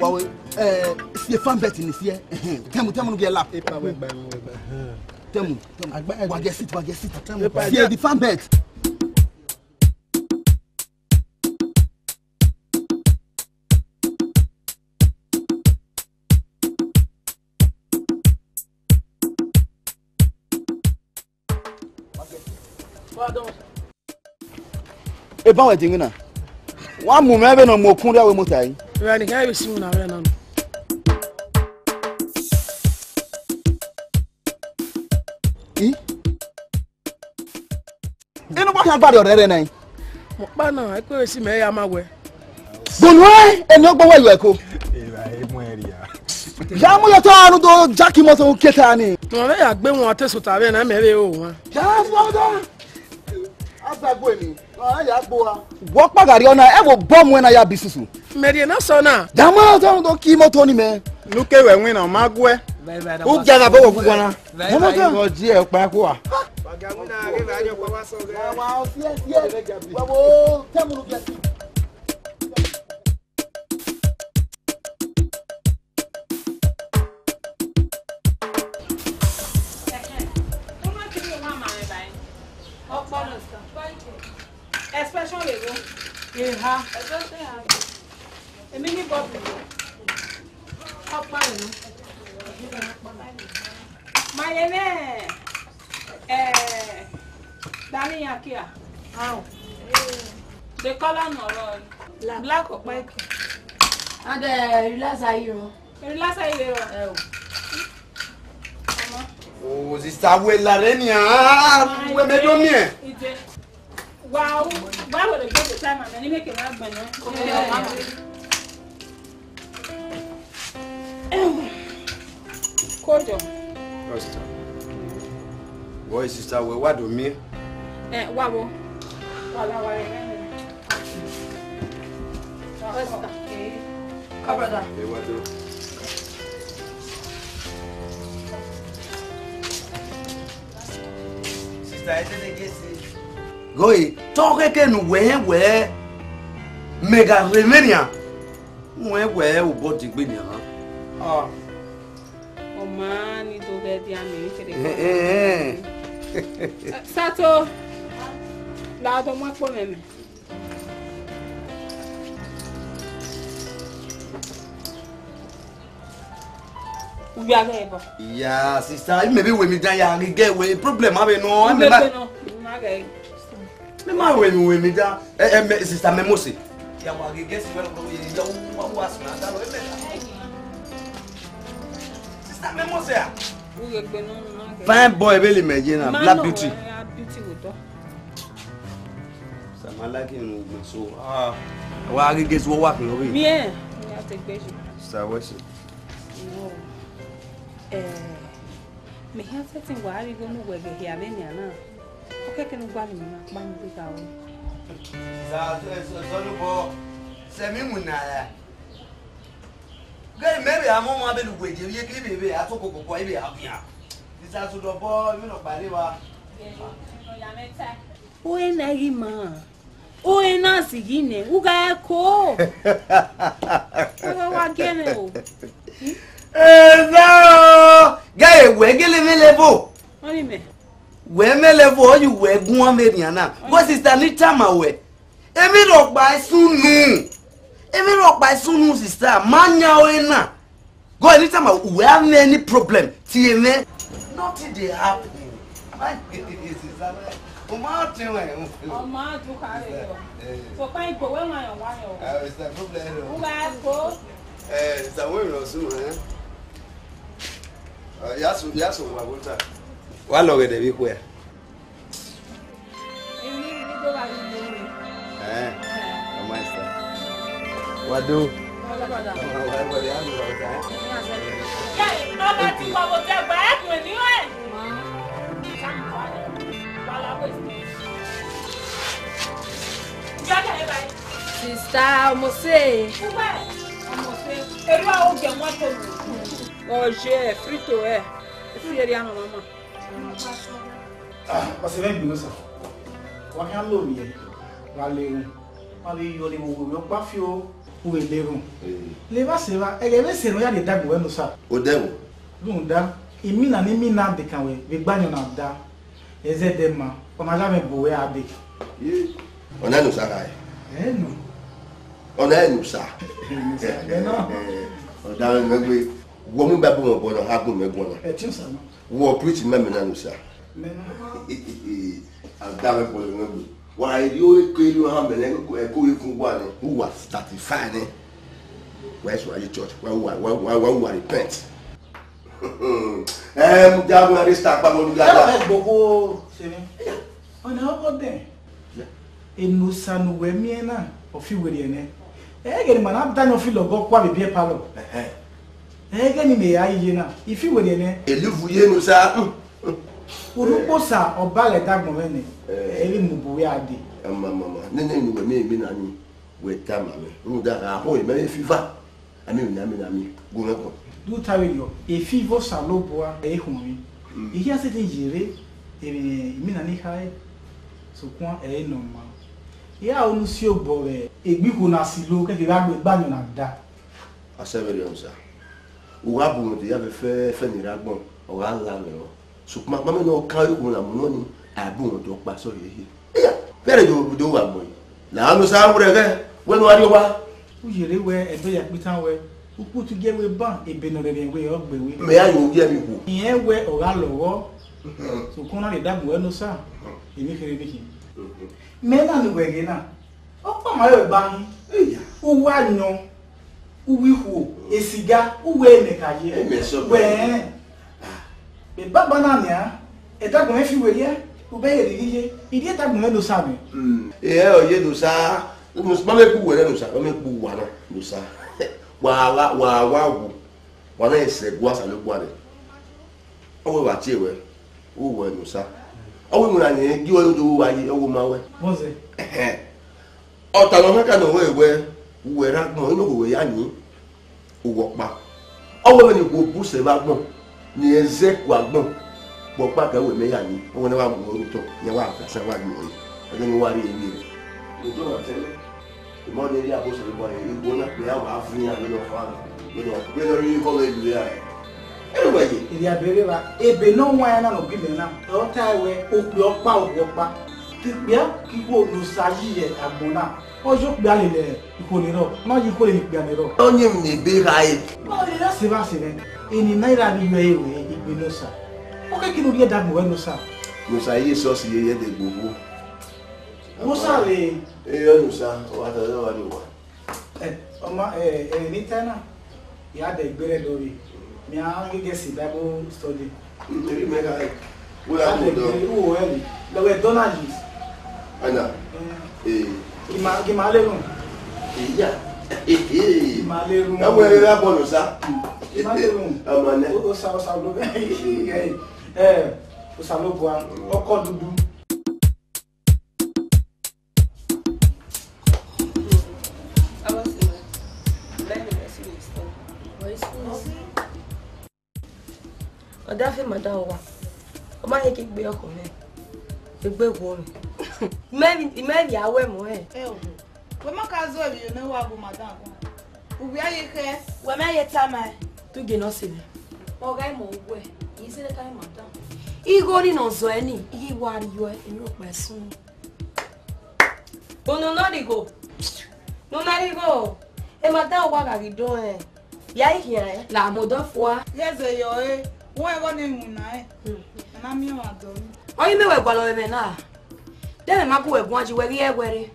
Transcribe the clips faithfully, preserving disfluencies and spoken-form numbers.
Wa we, eh, sie fan belt ni sie. Tẹmu, tẹmu nu gie la. Epa wẹ gba, wẹ gba. Tẹmu, tẹmu. Agba, wa get seat, wa get seat. Tẹmu. Epa sie the fan belt. Eban wẹ dinmwi na. Wa mu mwẹ vbene ọ mu okun rria vbe mota ẹre. Evba ni kha vbe si wuna vbe na. I? Inu gba khian gbare ọrẹrẹ na. Mo kpa na, ẹ kue vbe si mẹ ya ma wẹ. Gbọnu ẹ, ẹni ọgbọ wẹ yọ ẹko. Evba e mu ẹria. Ya mu yọ tọ anu do jaki mọto keta ni. Mo vbe ya gbe wọn te sota vbe na mẹ vbe o wan. Ya sọ da. Azagbo eni, a ya gbo a. Wọ kpagha rriọ na, ẹ vbe obọ mu ẹn na ya bi susu. Mẹ rhie na sọ na. Dama ọtọ do ki moto ni mẹ. Nuke wẹ winna, ọ ma guẹ. U gia gha bọ wọ guguan na. Dama ọtọ. Ọ ji ẹ kpa kua. Expression lè wo. Eha. Èmi ní bọ́ọ̀bù. Ọ̀pá ìlú. Mayeme. Eh, Dami Yakia. How? The color no. Black. Black or white? And, eh, relax, I hear. Relax, I hear. Oh. Oh, sister, we la re ni a, we me do mi e. Wow, why would I get the time and any make it happen? Kojo. Pastor. Boy, sister, we wa do mi. Eh, wa wo. Wa la wa re. Pastor. Ka brother. Ẹ wa do. Sister, ẹ tẹtẹ gẹ se. Goi, tọ khẹke nu wẹ wẹ mẹ gha rhe mwẹ nian. Wẹ wẹ obọ degbe nian. Ah. Ọ ma ni do ghẹ dia mẹ, kede. Eh, eh, eh. Sato. La do mu ẹkpo mẹ mẹ. Uya ghẹ bọ. Iya, sister, maybe we mi dan ya ghe we problem avbe nọ. Maybe ma. Maybe ma. Mẹ ma wẹ emwi wẹ emwi da. Ẹ, ẹ, mẹ, sister, mẹ mose. Ya wa ghe guest well, bro, ya wa, wa suna da lo, ẹ mẹ da. Sister, mẹ mose a. Uye gbe no na ghe. Fine boy, really, me, you know, black beauty. Beauty with dog. Sister, I like him, so, ah, wa ghe guest, wa wa pin obi. Mi e, mi a te gbe ju. Sister, what's it? No. Eh, me ha setting wa ri go no we ghe hia vbe nian na. Okeke ne u gualọ emwi na kpa mu gbe gha ru. Za, za, za, Sọnubọ, sẹ emwi winna ra? Ghe imẹ vbe a mu ọmwa vbe ne uwẹ je vbe, ke vbe vbe a to kokoko, ivbe a vian. Iza Sọnubọ, emwi nọ kpa rre evba. Ore na ghi ma. Ore na sighi nẹ, u gha ko. Ore wa gie mwẹ o. Ena o, ghe wẹ gele mwẹ level. Ọni mẹ. Wẹ mẹ level, ọ ye wẹ guan mẹ rian na. Wẹ sister ni tama wẹ. Emwi rhọkpa i sunu. Emwi rhọkpa i sunu, sister. Ma yan ore na. Go anytime we have any problem, tie mwẹ. Nothing dey happen. My sister, o ma tẹ wẹ. Ọ ma ju kare yọ. Eh. So, pa igbo wẹ nwayọ nwayọ. Ah, it's a problem. U gha ko. Eh, it's a way of soon, eh? Ah, ya so, ya so wa water. Wa lọ ghe de bi kue. Emwi ni do gha ghi do re. Eh, ọ ma sa. Wa do. Wa do, brother. Wa, wa, wa, ya do, wa, wa. Yeah, ọba ti kọ bọ tẹ gba ẹkùn ẹ ní ẹ. Ma. Wa la wẹ. Jọ kẹ ẹ báyìí. Sister, ọmọ se. Ugbẹ, ọmọ se. Eru a o jẹ wọn to. Oje, frito ẹ. Fi eri anọ mama. Ah, ọse mwẹ gbe osa. Wa khian lo vbiẹ, wa le ru. Avbe iyọ ni vbe owe ọkpa fi o, u vbe le erhunmwu. Eh. Levba sẹ evba, ẹghẹ vbe sẹ ne ọ ya rhie dagbọn wẹ ne osa. Odẹ vbo? Rhunmwuda, imina ne imina dekan wẹ vbe egbe ayọn na da, ẹ zẹdẹ ma, ọ ma gha mwẹ bu wẹ a dee. Ye, ọna ne osa gha re? Ẹ nọ. Ọna ne osa. Ẹ nọ. Ọ da mwẹ gbe, wọ mu Baibol mwẹ obọ na, a gun mẹ guan na. Ẹtin osa nọ. Wọ preach ma mẹ na ne osa. Mẹ na. A da mwẹ guan na gbe. Wa ri o ke ri o ha mẹ nẹ, ẹko vbe fun uwa nẹ. Uwa satisfy nẹ. Wa eso a ye church. Wa, wa, wa, wa, wa, wa repent. Ẹ, mu da mwẹ resta kpa mọ nu ya da. Ẹ gbogbo se mi. Ọna ọkọ dẹn. Enosa ne uwẹ miẹn na, ọ fi werriẹ nẹ. Ẹghẹ ne ima na danyan ọfi lọgọ kua vbe biẹ palọ. Ẹhẹn. Ẹghẹ ne imẹ ya iye na, I fi werriẹ nẹ. Eluvu ye Enosa. Urhukposa ọba ghẹ dagbọn mwẹ nẹ, Eh. ẹ vbe mu bu wẹ a dee. Ama, ama, ama. Nene ne uwẹ miẹn emwi na ni, wẹ tama mwẹ. Rhunmwuda, a ho emẹ vbe fiva. Ami, ami, ami, ami, gu mwẹ guan. Do ta vberriọ, efi vbe Osanobua ẹ i khuọnmwi. Mm. I khian sẹtin yerre, emwi ne imina ni khare, sokpan ẹ i re nọ ma. I gha ru ne u si obọ vbe egbe ikhuo na silo, kẹkẹ vbe a gbe egbe ayọn na da. A sẹ vberriọ, Enosa. U gha bu mwẹ de ya vbe fẹfẹ ne I rre agbọn, ọ gha la mwẹ rọ. Sokpan, ma mẹ ne ọ kan ru na mu nọ ni, a bu mwẹ de ọkpa sẹ ọ hiehie. Iya, vbẹrẹ do do wa gbọn yi. La Enosa mu rẹ ghẹ, wẹ ne u gha rrie owa. U yerre wẹ ẹdẹ ya kpitan wẹ, ukputu gie wẹ ban, ebe ne ọ rẹrẹ wẹ ọ gbe wẹ. Mẹ ya yo gie mi khuo. Irẹn wẹ ọ gha lọghọ. Sokpan na rhie dagbọn wẹ Enosa, emwi kherhe ni khin. Mẹ na ne uwẹ ghe na, ọkpa ma rẹ ba hin. Iya. U wa yọn, u wi khuo, esiga, u wẹ mẹ ka ye. Ẹ mẹ sọ. Wẹ, baba na nian, ẹdagbọn mwẹ fi werriẹ, u bẹ ye rhie ye, I rhie ẹdagbọn mwẹ Enosa mẹ. Mm. Ẹ ọ ye Enosa, ma mẹ kpu wẹ Enosa, ma mẹ kpu wa na Enosa. Wa wa wa wa wu. Wa na sẹ ẹguae Osanobua nẹ. Ọ wẹ wa tie wẹ, u wẹ Enosa. Ọ wẹ iwinna ne gie uẹ do wa ye, ọ wẹ ma wẹ. Vbọzẹ? Ẹhẹn. Ọ ta nọ kaka nọ wẹ wẹ, u wẹ rre agbọn, inu wẹ ya yin, u wẹ ọkpa. Ọ wẹ vbene ikhuo bu sẹ vbe agbọn, ne irẹn zẹ ku agbọn, vbe ọkpa kẹ wẹ mẹ ya yin, ọ wẹ ne wa mu ẹ rre otọ, ne wa ga sẹ wa yin ọre, ẹghẹ ne wa rrie emwi rẹ. Odo na tẹ mwẹ. Emọ ne erha Osanobua rre, igho na kpia wa viọ iran vbene ọ kha, vbene ọ, vbene ọ rhirhi khọ vbe elu ra. Erha uwẹ ye? Erriọ ebe rre evba, ebe ne ọ wan iran na ne ọ gu imẹ na, ọ tae wẹ, okpia ọkpa, okhuo ọkpa. Te ikpia ke ikhuo ne Osa yi ye agbọn na, ọ ye okpia lele ikhuo ni rrọọ, ọ ma ye ikhuo lele ikpia ni rrọọ. Ọni emwi ne ebe gha re. Ọ rhie ra sẹ evba sẹ mwẹ, eni na i ra vbe iyuẹ ẹre wẹ, igbe ne Osa. Ọ keke ne u rhie ẹdagbọn wẹ ne Osa. Ne Osa ye esọsi ye, ye ẹdẹ gbe okhuo. Osa rre. Ee, Enosa, ọ wa ta, ọ wa rrie owa. Ẹ, ọ ma, ẹ, ẹ, ne I ta na, ya dẹ egbe rẹ dọ rre. Mẹ a ghi gẹ si Bible study. Mm, erriọ mẹ gha re. Wẹ a A dẹ egbe, u ẹ rre. Lẹ wẹ dọ na yi. Ana. Ẹ. Ee. Gima, gima le run. Iya. Ee. Gima le run. Ẹ wẹ, ẹ wẹ a bọ Enosa. Gima le run. Ọmọ nẹ. O, Osa, Osa lo. Ẹ, Osanobua. Ọkọ dudu. Ọdafẹn madam wa, ọ ma hẹn ke gbe ọkọ mwẹ, egbe wọ mwẹ. Imẹ, imẹ vbe a wẹ mọ rẹ. Ẹ o, wẹ ma ka zọ emwi ne wa gu madam gun. Uwẹ a ye khẹ. Wẹ ma ye tama ẹ. Tu gie ne ọ sẹ mwẹ. Ọ gha mọ wẹ, I sẹ ka madam. Igho ni ne ọ zọ ẹre ni, I ghi wa rriọ ẹre, emwi ọkpa ẹsun. Unu ne ọ righo. Ne u na righo. E madam wa gha ghi dọnrẹn. Ya i khian ẹn. La mu odọ fua. Ghẹ zẹ yọ ẹre. Wẹ ẹghọ ne iwinna ẹn. Hmm. A na miẹn ọmwa dọ ni. Ọ ghi mẹ wẹ gualọ mwẹ na. De ẹmwẹ ma gu wẹ guan yi wẹ ghi ẹwẹ rre.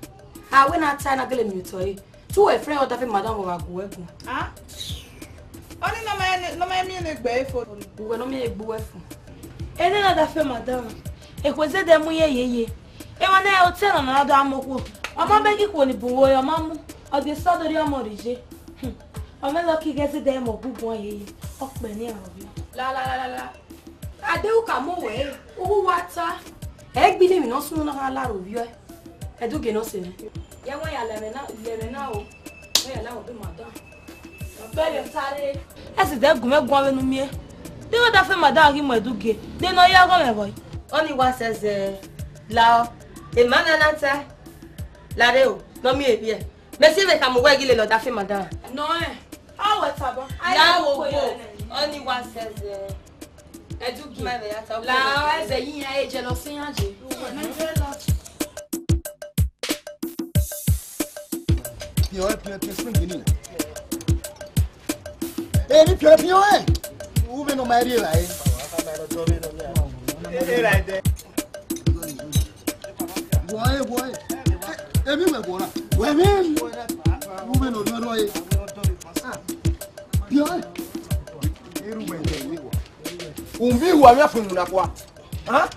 A wẹ na ta ẹre na gele miẹn otọ ẹre. Tu wẹ friend ọdafẹn madam vbe ọ gha gu wẹ guan. Ah? Ọni ne ọ ma, ne ọ ma miẹn ne egbe ẹre fo. Uwẹ ne ọ miẹn egbe uwẹ fo. Ene na ọdafẹn madam. Ekhue zẹdẹ mu iye yeye. Emwa ne otọ na na da mu okhuo. Ọ ma bẹghe ikhuo ni bun uwu ẹre, ọ ma mu. Ọ de sẹ ọ do rhie ọmọ rre iye. Hmm. Ọ mwẹ lucky ghẹ zẹdẹ mu oguguan yeye. Ọ kpẹ ne iran rhọvbi. La, la, la, la, la. Ade u ka mu wẹ, u wa ta. Ẹ gbe ne emwi ne ọ sunu na gha la aro vbiẹ. Ẹ do gie ne ọ sẹ mwẹ. Yẹ wẹ ya lẹ mwẹ na, lẹ mwẹ na o. Wẹ ya la wẹ be madam. Bẹghe ta re. Ẹ si dẹ gu mwẹ guan vbene u miẹn. De ne ọdafẹn madam ghi mu ẹdẹ ugie, de ne ọ ya gha mwẹ vbọ? Ọni wa sẹ zẹ la ọ. Emwa na na ta. Lare o. Ne ọ miẹn evbiẹ. Mẹ si vbe khama uwẹ ghi lele ọdafẹn madam. Nọ ẹ, a wẹ taba. Ya wo wo, ọni wa sẹzẹ. Ẹdu gi ma vbe ya ta. La ẹzẹ yi yan e jealous yan je. Piọ ẹ, piọ ẹ, piọ spring ni. Eni piọ ẹ, piọ ẹ. U vbe ne ọ ma rhie ra ẹ. Guọ ẹ, guọ ẹ. Emwi wẹ guọ na. Wẹ emwi. U vbe ne ọ rhie rọ ẹ. Piọ ẹ. Umi wa mi afun na kwa. Ha?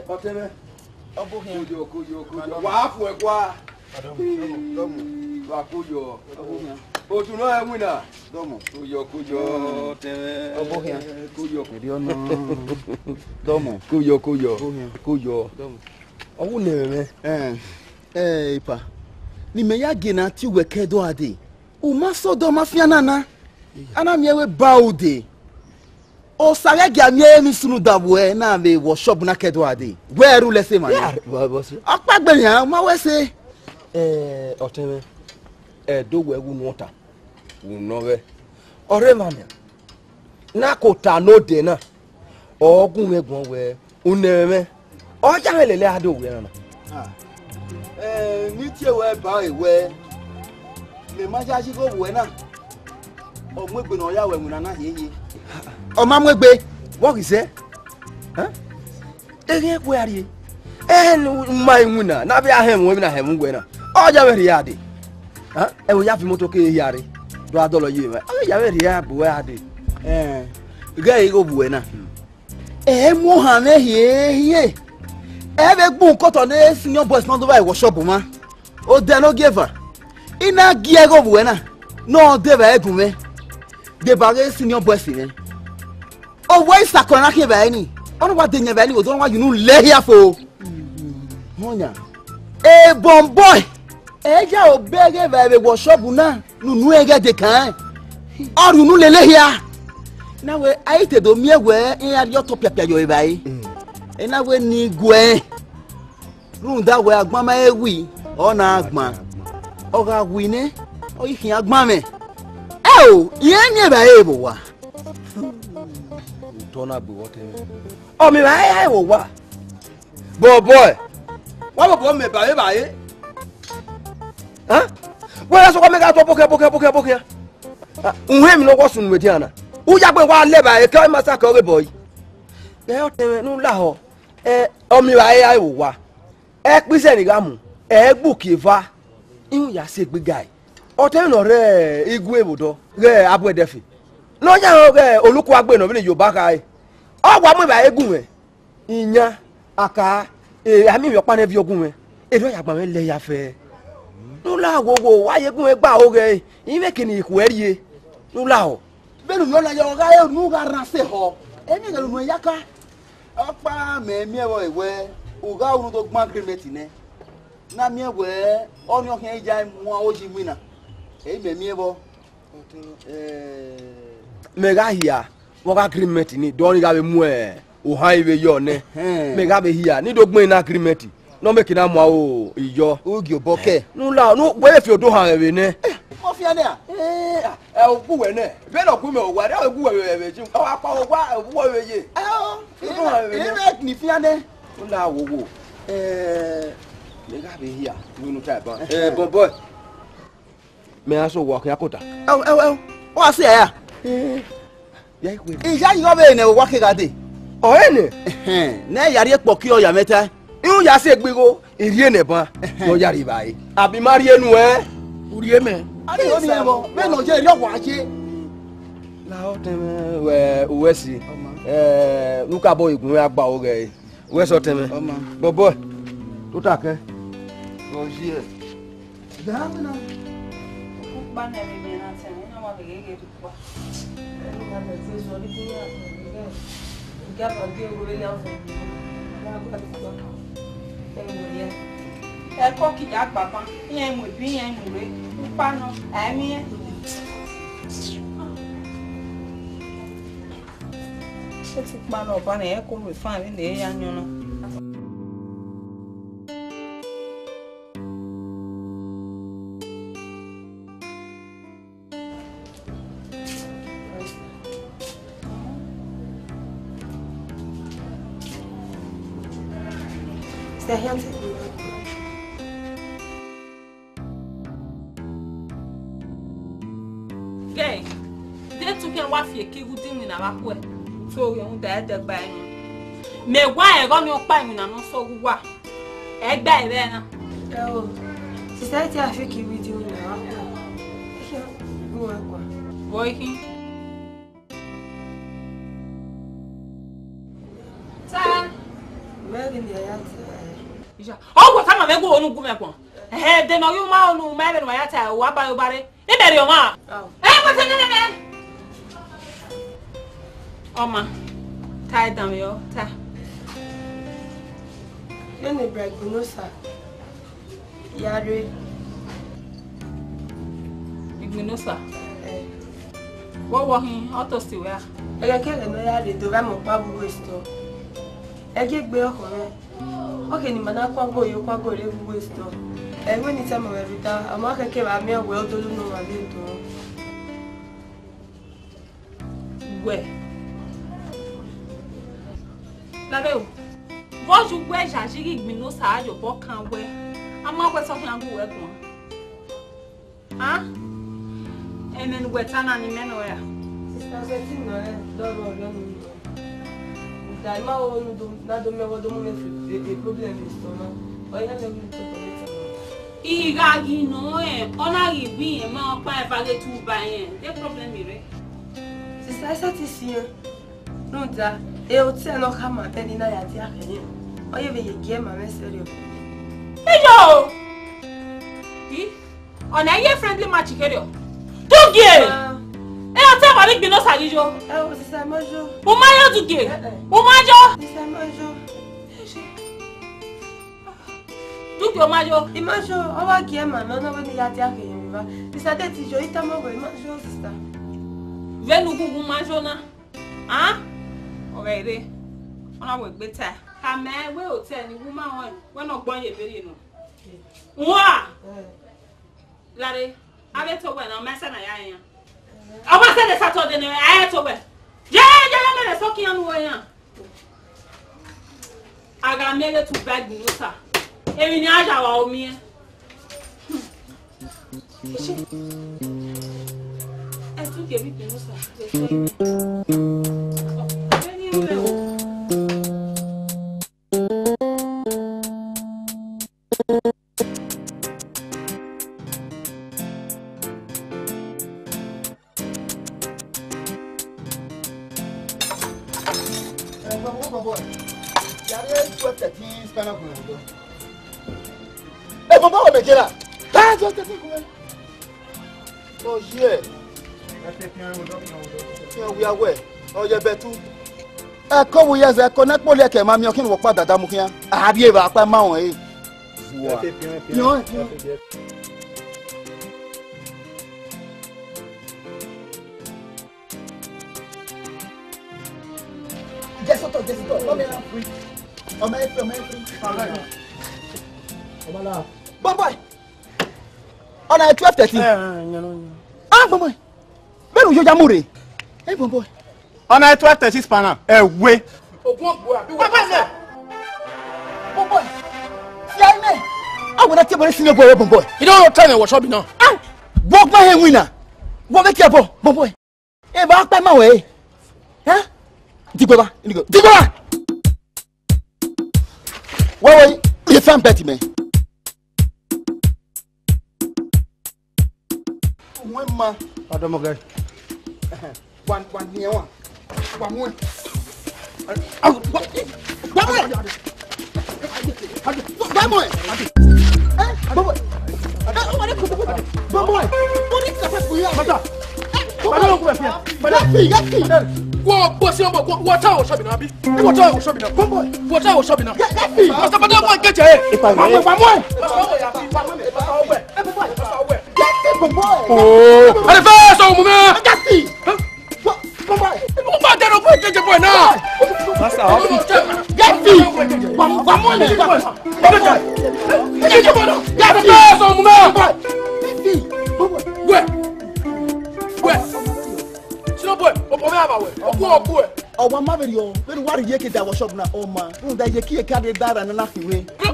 Ọtẹn mwẹ. Ọ bọ khian. Koyọ, koyọ, koyọ. Wa fun ẹkua. Wa koyọ. Otu nọ ẹ winna. Koyọ, koyọ, ọtẹn mwẹ. Ọ bọ khian. Koyọ. Eri ọ nọ. Dọmọ. Koyọ, koyọ. Koyọ. Ọ wu ne ẹmwẹ mwẹ. Ẹ, ẹ, epa. Ne imẹ ya gie ne a tie uwẹ ke ẹdẹ ọ gha dee. U ma sẹ odẹ ọ ma fian na na. A na miẹn wẹ ba u dee. Osa ghẹ gie a miẹn emwi sunu davbuẹ na vbe workshop na ke ẹdẹ ọ gha dee. Wẹ ru lẹ sẹ emwa nẹ. Ọkpa gbe nian, u ma wẹ sẹ. Ẹ, ọtẹn mwẹ, Ẹdo wẹ wu nuẹn ọta, wu nọ ghẹ. Ọ rre emwa nian. Na ke ota ne odẹ na, ọ gu mwẹ guan wẹẹ, u nẹ ẹmwẹ mwẹ, ọ ya mwẹ lele a do wẹ na na. Ẹ, ne I tie ruẹ ba ẹre wẹẹ, mẹ ma yayi igho vbe uwẹ na, ọ mu egbe ne ọ ya ruẹ winna na hiehie. Ọ ma mu egbe, vbọ ghi sẹ? Ẹ? Eghiẹn kue a rrie. Ẹhẹn, ne u ma iwinna, ne a vbe a hẹnmwẹ emwi na hẹnmwẹ uwẹ na. Ọ ya mwẹ rhie a dee. Ẹ, ẹvbo ya fi imoto ke hia rre, do a dọlọ ye mwẹ. Ọ ya mwẹ rhie a bu uwẹ a dee. Ẹ, ghẹ igho bu uwẹ na. Ẹ mu ohan mwẹ hiehie. Ẹ vbe gbun kọtọ ne senior boys ma do vba workshop ma. Odẹ ne ogieva. I na gie igho bu uwẹ na. Ne ọ dee vba ẹgun mwẹ. Deba ghe senior boys mwẹ. Owẹ isakọrọ na khian vbe ẹre ni, ọ na wa de yan vbe ẹre ni, odọ na wa ye unu lẹ hia fo. Họyan, ebọnbọ ẹ ya obọ ẹghẹ vbe workshop na ne unu ẹghẹ de kan. Ọ rhie unu lele hia. Na wẹ a i te do miẹn wẹ iran rhie ọtọ piapia yọ evbare. Ena wẹ ne I guẹ. Rhunmwuda wẹ agbọn ma he wi, ọ na gban. Ọ gha wi nẹ, ọ ghi khian gban mwẹ. Ẹo, irẹn miẹn evbare vbe owa. Otọ na gbe wọ tẹn. Ọ miẹn evbare vbe owa. Bọbọ ẹ, wa bọbọ mẹ evbare evbare. Wẹ ra sokọ mẹ gha tọ bọkhian, bọkhian, bọkhian, bọkhian. Uhẹn emwi ne ọ wọ sunu vbe edian na. U ya gbe wa lẹ evbare ke ọ ma sa ke ọ ghe bọ yi. Ghẹ ọtẹn mwẹ ne u lahọ. Ẹ, ọ miẹn evbare vbe owa. Ẹkpizẹ ni gha mu, ẹ gbe uki eva, iran ya sẹ egbe ga ẹe. Ọtẹn mwẹ ne ọ rre igue vbe odọ, ghẹ abuẹdẹfe. Ne ọ ya rẹn ọghe olukuagbe ne ọ vbe ne Yoba kha ẹe. Ọ wa mu evbare gu mwẹ, iyan, aka, e, a miẹn emwi ọkpa ne viọ gu mwẹ, erriọ ya gba mwẹ lẹ ya fẹ. Ne u la wowo, wa ye gu mwẹ gba oghe, imẹ ke ne I khuẹ rrie. Ne u lahọ. Vbene u miẹn ọna ya, ọ gha re unu gha rran sẹ ehọ. Emwi ẹghẹ ne unu ya ka. Ọkpa mẹ miẹn vbọ wẹ u gha unu do gbẹn agreement nẹ. Na miẹn wẹ ọnii ọ khian ya mu aro yi iwinna. Ẹ i mẹ miẹn vbọ. Eh, mẹ gha hia vbe ọ gha agreement ni, dọ ni gha vbe mu ohan ivbe yọ nẹ. Ẹhẹn. Mẹ gha vbe hia ni do gbẹn na agreement. Ne ọ mẹ ke na mu aro iyọ. U gie obọ kẹ. Ne u la, ne wẹ vbe fi odo han mwẹ vbe nẹ. Ọ fian nẹ a? Eh, ah, ẹ, ogu wẹ nẹ. Vbene ọ gu mẹ owa, ọ gu wẹ vbe, vbe, ọ wa kpa owa, ogu wẹ vbe ye. Ẹ o, odo han mwẹ vbe nẹ. Ẹ ni fian nẹ. U la wowo. Eh, mẹ gha vbe hia, vbe unu ta ban. Eh, bọbọ. Mẹ ra sẹ owa khian kota. Ẹo, ẹo, ẹo. Wa sẹ ya. Eh. Ya ikhuẹ. Iya yi gha vbe ne owa ke gha dee. Ọ rẹn nẹ? Ẹhẹn, ne ẹ ya rhie kpọki ọ ya mwẹ tae. Iran ya sẹ egbe igho, I rhie nẹ ban. Ẹhẹn. Ne ọ ya rhie evbare. Abi ma rhie nuẹn? U rhie mẹ. A rhie oniẹn vbọ, vbene ọ ye, erriọ wa ye. La ọtẹn mwẹ, wẹ, uwẹ si. Ọma. Eh, ne u ka bọ igun mwẹ a gba aro ghẹ ẹre. Uwẹ sẹ ọtẹn mwẹ. Ọma. Bọbọ, tota kẹ. Ọ ye. Ọkpa ne ẹmwẹ na tẹn, na wa ghe ghe. Ẹkọ kidie agbagban, iran mu ebi, iran mu rre, ukpa nọ, a i miẹn. Etu ukpa nọ ọba nẹ, ẹko rhie fan vbene e ya yọn na. Ẹ hia te gbe. Gẹ, de tu khian wa fi eke igho dinwin na vbe akhuẹ. So, rhunmwuda ẹdẹgba ẹre nọ. Mẹ wa ẹghọ ni ọkpa iwinna ne ọ sẹ owa. Ẹgba ẹre na. Ẹ o, society a fi eke igho dinwin na vbe akhuẹ. Ẹ hia, gu ẹn kua. Vọ ikhin? Ta. Mẹ ghi ni a ya ta ẹre. Iya, ọ wẹ tama vbe gu onu gu mẹ kpọn. Ẹhẹ, de nọ ghi ma onu ma ẹvbe ne wa ya ta, wa ba yo bare. Imẹ rhie ọmwa. Au. Ẹ, wẹ te nene mẹ. Ọma, ta ẹdanmwẹ ọ, ta. Vbene Igbinosa ya rre. Igbinosa? Ẹ. Wọ wọ hin, ọ tosti wẹ a? Ẹghẹ kẹghẹ ne ọ ya rre do vbe amẹ ọkpa vbe uwu esitọ. Ẹgie egbe ọkhọ mwẹ. Ọ khe ne ima na kuan go yo kuan go rre vbe uwu esitọ. Ẹ, wẹ ne I tama ruẹ rhunmwuda, ọ ma khẹke vbe a miẹn wẹ odolu ne ọmwa vbe do. Wẹ. Lare o. Vbọ ye uwẹ yayi ghi Igbinosa ye obọ kan wẹ, a ma wẹ sẹ ọ khian gu uwẹ guan? A? Ẹmwẹ ne uwẹ ta na ni mẹ nọ ra? Sister Betty nọ rẹ, dọrọ ọrọ ni nọ. Da ima wo nu do, na do mẹ wo do mu mẹ fi e, e problem ni sọ na. Ọ ya mẹ wi to ko ta. I gha ghi nọ rẹn, ọ na ghi vbe irẹn ma ọkpa eva ghe tu ba irẹn. De problem rẹ? Sister, ẹ sẹtin si rẹn. Rhunmwuda, e otọ ne ọ khama ẹre ne I na ya dia khẹ rẹn. Ọ ye vbe ye gie ma mwẹ sẹrriọ. Iyo! I, ọna ye friendly match kherriọ. Dugie! Ma. E otọ wa ni Igbinosa ghi yo. Ẹ o, sister, ma yo. U ma yo Dugie? Eh, eh. U ma yo? Sister, ma yo. Dugie, u ma yo? I ma yo, ọ wa gie ma mwẹ, ọ na wẹ ne I ya dia khẹ rẹn vbe evba. Sister, de te I yo, I tama wẹ, I ma yo, sister. Vbene u gu, u ma yo na. A? Ọ ghẹ rre, ọ na wẹ egbe tae. Khama ẹn wẹ otọ ni wu ma rẹn, wẹ ne ọ gbọn ye vberriọ nọ. Ua! Lare, avbe to wẹ na, ọ ma sẹ na ya rẹn. Ọ ma sẹ ne Saturday nẹ, a i to wẹ. Ye, ye, ye, mẹ ne sọkian nu wẹ yan. A gha miẹn vbe tu ba Igbinosa. Emwi ne a ya wa miẹn. Ẹtu kevbe Igbinosa. Ẹ bọbọ wẹ mẹ jera. Ẹ jọ tẹtẹ kun. Oh yeah. Ẹ wia wẹ, ọ yẹ bẹtu. Ẹ ko wu yẹ zẹ ko ne kpoli ẹkẹ ma miẹn ọkhin wọ kpa dada mu khian. A rhie vbe akpa ma wọn e. Piọn, piọn. Jẹ sotọ, jẹ sotọ. Ọmọ ẹ free. Ọmọ ẹ free, ọmọ ẹ free. Ọmọ la. Bọbọ. Ọna twelve thirteen. Eh, eh, yan, yan. Ah, bọbọ. Vbene u yo ya mu rre. Eh, bọbọ. Ọna twelve thirty spanner. Ẹ we. Ogun ọgbọ abi wa. Bọbọ. Bọbọ. Sia ime. Awo na tie bọle senior boy, bọbọ. I don't tell me what's up now. Ah, bọbọ he wina. Wo be tie bọ, bọbọ. Evba ọkpa ma wẹ. Eh? Digbo ba, digbo. Digbo ba. Wẹ wẹ, ye fan bet mẹ. Wẹ ma. Ọdọmọkẹ. Wa, wa ni ẹ wa. Wa mu ẹ. Wa, wa mu ẹ. Wa mu ẹ. Ẹ, bọbọ. Ẹ, bọbọ. Bọbọ. What is the first for you? Mata. Ẹ, bọbọ. Mata, mata. Yafi, yafi. Wọ, wọ si ọmọ, wọ, wọ ta ọwọ sọbi na bi. Wọ ta ọwọ sọbi na. Bọbọ. Wọ ta ọwọ sọbi na. Yafi. Mata, mata, wọ kẹjẹ. Wa mu ẹ, wa mu ẹ. Wa mu ẹ, yafi, wa mu ẹ. Ẹ, bọbọ. Yafi, bọbọ. Oh. Ẹ fẹ́ sọ ọmọ mi. Yafi. Bọbọ. Bọbọ dẹrọ fún ìkejì bọ̀ náà. Masa, ọ fi. Gẹ́tì. Wà mú mi. Gẹ́tì. Gẹ́tì bọ̀ náà. Gẹ́tì. Ẹ fẹ́ sọ ọmọ mi. Wẹ̀. Wẹ̀. Sino boy, ọkọ mi àbàwẹ̀. Ọkọ ọkọ ẹ. Ọwa ma vbe rriọ, vbene uwa rhie eke da wọ shop na, ọ ma. Rhunmwuda iyeke iyeke a rhie da ra nana khin wẹ.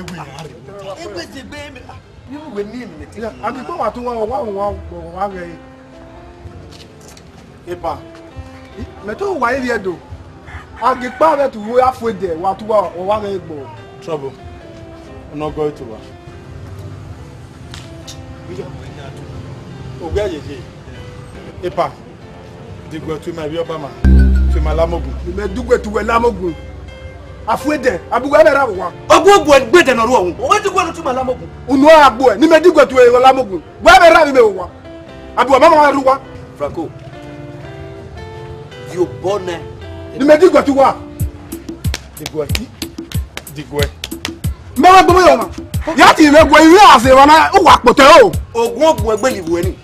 Egbe zegbe me. Iru wẹ ni emi ne te. Agikpa wa tu wa, wa, wa, wa, wa ghẹ. Epa. Mẹ te wa ivie do. Agikpa vbe tu wo ya fo dẹ, wa tu wa, wa ghẹ gbọ. Trouble. Ọnọgọ eto wa. Ogbia yeye. Epa. Diguẹ tu ma ivbi ọba ma. Tu ma lamogun. Mẹ diguẹ tu wẹ lamogun. Afuẹdẹn, abu wẹ vbe ra vbe owa. Ọgua ọgua egbe dẹ ne ọ ru ọvun. Wẹ diguẹ ne u tu ma la mogun. Unu a gbuẹ, ne imẹ diguẹ tu ẹre la mogun. Wẹ vbe ra vbe imẹ vbe owa. Abu wẹ ma ma rre uwa. Franco, viọ obọ nẹ. Ne imẹ diguẹ tu uwa. Diguẹ. Diguẹ. Mẹ wẹ gbọmọ yọ ma. Ya ti mẹ guẹ, ivbi a sẹ wa na, uwa kpotẹ o. Ọgua ọgua egbe yi vbuẹ ni.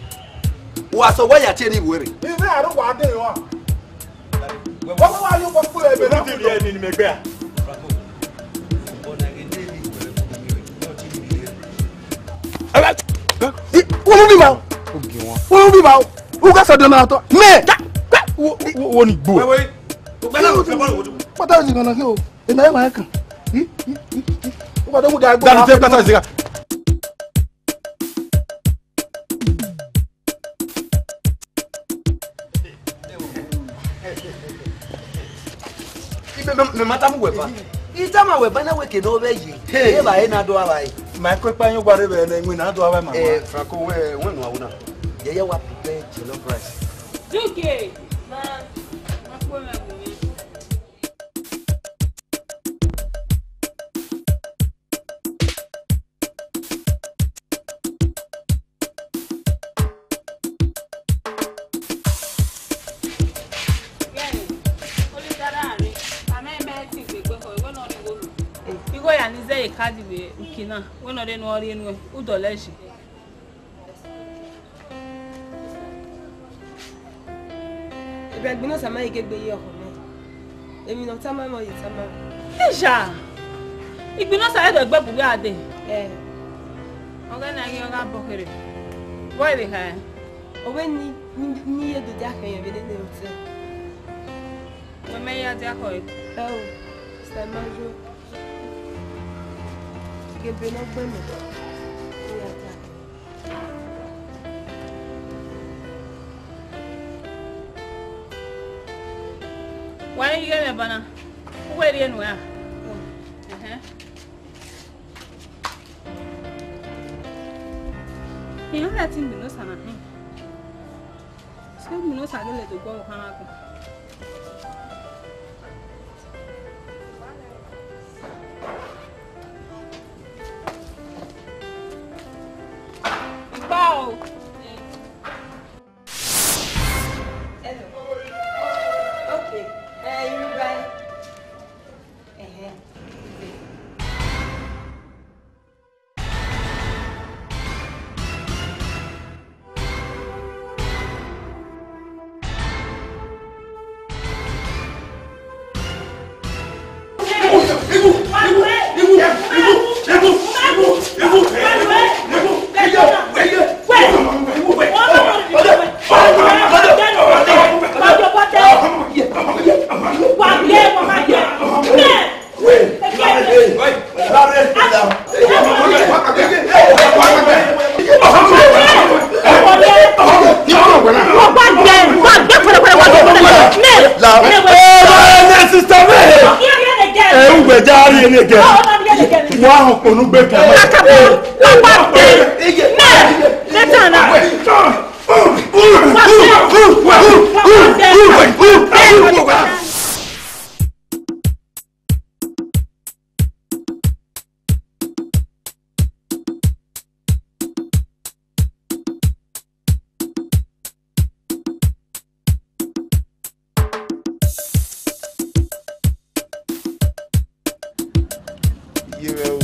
Wa sẹ wẹ ya tie ni vbuẹ rre. Ivbi a rre uwa de wa. Wọ́n wá yóò kọ́ kúrò ẹgbẹ́ náà. Obi ti ri ẹni ni mẹ gbẹ a. Wọ́n mú mi ma o. Wọ́n mú mi ma o. Wọ́n ká sọ̀dọ̀ náà tọ́. Mẹ. Wo ni gbó. Pátá òsì kan náà kí o. Èmi ayé màá kàn. Ó kọ́ tó mú da ẹgbẹ́. Dani tẹ pátá òsì kan. Mẹ ma ta mu wẹ ba. I ta ma wẹ ba na wẹ ke ne ọ vbe ye. Hey. E ba e na do ava e. Ma ko pa yan gua re vbe ne wẹ na do ava ma. Eh, Franco, wẹ wẹ nu awuna. Yẹyẹ wa prepare jollof rice. Duke. Ma, ma ko me wo me. Igho ya ni zẹ ye kadi vbe uki na, wẹ ne ọ rre ne ọ rrie nuẹn, u dọlọ ẹse. Ebiagbọn ne Osa ma i ghe egbe ye ọkhọ mẹ. Emwi ne ọ tama mwẹ, ọ ye tama mwẹ. Isha! Igbinọsa ẹdẹ gbe bu wẹ a dee. Ẹ. Ọ ghẹ na ghi ọ gha bọ kherhe. Vbọ ẹ vbe kha ẹn? Ọ wẹ ne, ne, ne I ye do dia khẹ ẹn vbe nene otọ. Wẹ mẹ ya dia khọ ẹn. Ẹ o, sẹ ma yo. Ghe ebe ne ọ gbe mẹ, I ya dia khẹ ẹn. Wa i ghe mwẹ banna, u wẹ rhie nuẹn ra? Ẹhẹn. Iran ya te Igbinọsa na hin. Sẹ Igbinọsa gele do guọghọ khan agbọn. Igba o. Hello. Okay. Eh, you bye. Ẹhẹn. Ẹ, ugbẹja rhie ne gẹ. Wa họn kponu gbe kan. Iye mwẹ o.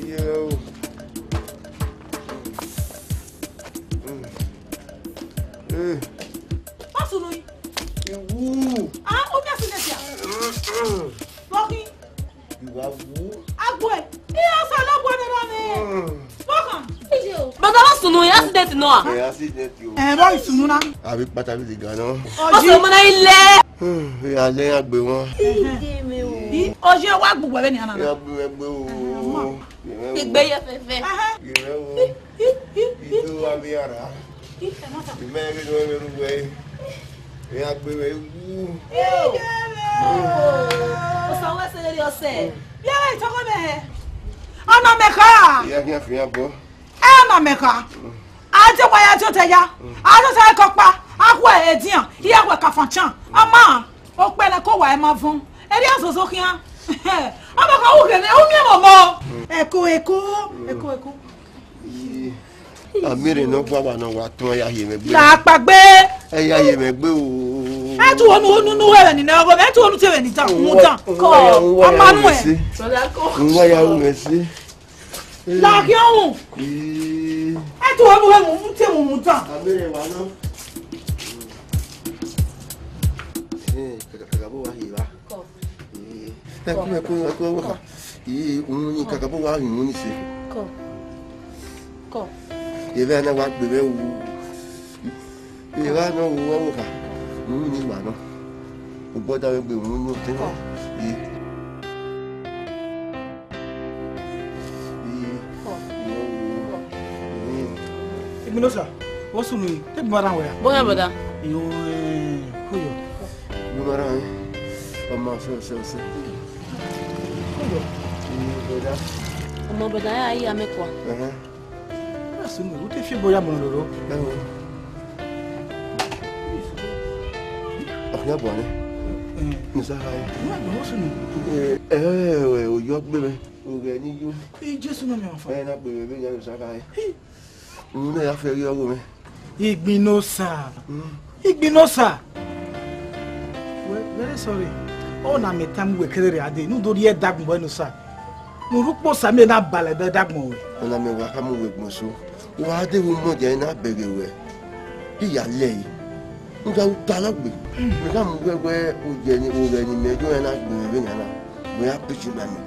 Iye mwẹ o. Eh. What's wrong? Iwu. Ah, o mi asi nesia. Rocky. Iwa wu. Agbo ẹ. Iye ọsẹ lọ bu ẹdẹ rọ ni. Welcome. Brother, what's wrong? Accident nọ a? Eh, accident o. Eh, bọ isunu na. Abi kpata bi de ga nọ. Ọsẹ ọmọ na ilẹ. Hmm, ya lẹ ya gbe wọn. Ide mi o. Ọjọ wa gbogbo ẹbẹ ni ana na. Ya gbe ẹgbẹ o. Igbe ye fẹfẹ. Aha. Ye o. Ido wa mi ara. Imẹ ghe ne ọ vbe ru wẹ. Ya gbe wẹ wu. Ide mi o. Osa wẹ se rere ọsẹ. Bia wẹ itọkọ mẹ hẹ. Ọna mẹ kha. Ya ghi fi yan bọ. Ẹ na mẹ kha. A te wa ya te otẹ ya. A te otẹ kọkpa. A khuẹ edian. Iye khuẹ kafanchan. Ama. Okpẹlẹ ko wa ma vọn. Erriọ zozo khian. Ọmọ kan wu kene, u miẹn mọmọ. Ẹko, ẹko, ẹko, ẹko. A miẹn rre ne ọ gua wa ne ọ wa tọn ya hiẹ mwẹ gbe. La kpagbe. Ẹ ya hiẹ mwẹ gbe o. Ẹ tu onu, onu, nu wẹ ni na, ọgọ mẹ, ẹ tu onu te wẹ ni dan, mu dan. Kọ, ọma nu ẹ. Brother, kọ. N wa ya ru mwẹ se. La khian wu. Ee. Ẹ tu onu wẹ mu, mu te mu, mu dan. A miẹn rre wa nọ. Ee, kaka, kaka bọ wa hiẹ wa. Kọ. Ee, ẹ ku, ẹ ku, ẹ ku, ẹ ku, ẹ ku. Ii, uhunmwu ni kaka bọ wa hin uhunmwu ni se. Kọ. Kọ. Evba na wa gbe vbe wu. Evba na wu wa wo kha. Uhunmwu ni ma nọ. Ugbọda vbe gbe uhunmwu ni ọtẹn. Kọ. Ii. Ii. Kọ. Ii. Ii. Igbinosa, what's wrong? Take my hand away. Bọya, brother. Iyo, eh, kuyo. Numara, eh? Ọmọ ọsẹ, ọsẹ, ọsẹ. Ọmọ bẹda ya yi amẹkua. Ẹhẹn. Ẹsùn mi, u te fi ebo ya mọ loro. Ẹhẹn. Ọkhan ya bọ nẹ. Ẹhẹn. Musa ha yi. Ẹhẹn, ẹhẹn, oyọ gbe mẹ. Oghẹ ni yo. Jesu nọ mẹ ọfa. Ẹ na gbe mẹ vbe yan Musa ha yi. Unu ne ya fẹ ghi ọgho mwẹ. Igbinosa. Mm. Igbinosa. Well, very sorry. Ọ na mẹ tama uwẹ kẹrẹrẹ a dee, ne u do rhie ẹdagbọn vbe ẹnosa. Ne u rre ukposa, mẹ na balẹ ẹdagbọn ruẹ. Ọ na mẹ wa khama uwẹ egbọn eso. Wa deghẹ u mọ dia, I na bẹghe ruẹ. I ya lẹ ẹre. Nga u ta na gbe. Mẹ khama uwẹ wẹ, u ye ni, u ghẹ ni mẹ yo, ẹ na gbe mwẹ vbe nian na. Wẹ a preach ma mẹ.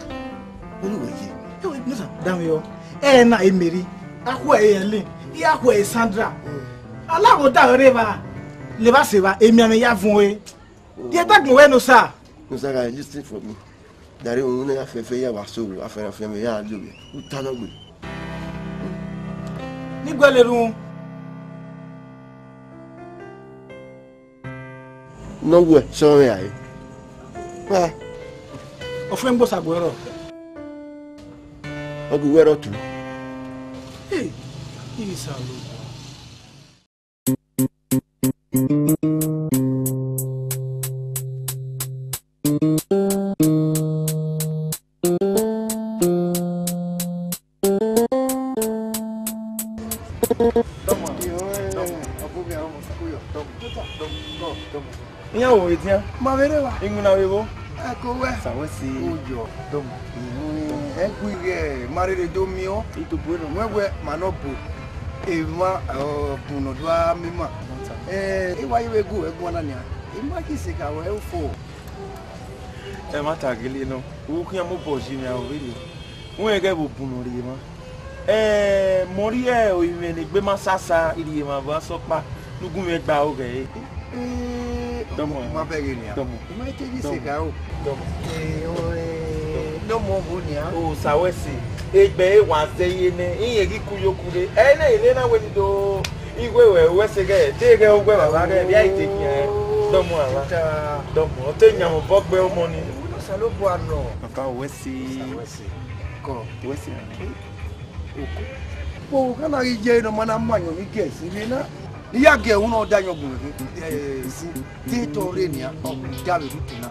Wẹ ni wẹ ye. Ẹ wẹ, Igbinosa, danmwehọ. Ẹ na, e Mary, a khu ẹre Helen, I ya khu ẹre Sandra. Alaghodaro rre evba, levba sẹ evba, emianmwẹ ya vuọn ẹre. Rhie ẹdagbọn vbe ẹnosa. Musa, guy, listen for me. Dare uhunmwu ne a fẹfẹ ya wa so, a fẹrẹ afianma ya lo vbe. U ta nọ gbe. Ne I guẹ lele uhunmwu. Ne ọ wẹ sẹ ọmwẹ rae. Ah. Ọfumwegbe Osaguẹrọ. Ọ gu wẹ rọ tu. Hey, Osanobua. Iran wo edian. Ma vbe rre evba. Iwinna vbe vbo? Ẹko wẹ. Sa wẹ si. Uyọ. Dọmọ. Ẹ gu ighe ma rherhe do miẹn. Itobo ẹnọ. Wẹ wẹ ma nọ bo. Emwa, ọ, bun nọ do a miẹn ima. Ẹ, I wa ye vbe gu ẹguae na nian. I ma ghi sẹ ka wẹ ufo. Ẹmwata gele nọ, u khian mobọ yi mwẹ aro vberriọ. Wẹ ghẹ vbe bun nọ rhie emwa. Ẹ, mẹ ọ rhie orinmwẹ ne egbe ma sasa rhie emwa vbe asọkpa ne u gu mwẹ gbe aro ghẹ re. Ee, dọmọ, ma bẹghe nian. Dọmọ. I ma te ghi sẹ ka ro. Dọmọ. Ee, ọ, ee, ne ọmọ ọvbo nian. Osa wẹ sẹ, egbe ẹre wa zẹ ye nẹ, irẹn ghi ku yo ku rre. Ẹ i na rre na wẹ ne I do igho ruẹ, wẹ sẹ ghẹ, deghẹ uwẹ vbe avbe aghẹ, vbe a i te khian rẹn. Dọmọ, a mwa. Dọmọ, ọ te yan mwẹ obọ gbe ọmọ ni. Osanobua nọ. Papa, wẹ sẹ. Osa wẹ sẹ. Kọ. Wẹ sẹ. Oku. Kpo, ka na ghi ye ne ọ ma na mu ayọn ni gẹ ẹse rre na. Ne I ya gie ẹhun na, ọ da ayọn gun mwẹ khin. Ẹ, sin, te tọ rre nian, ọ da vbe rhie utu na.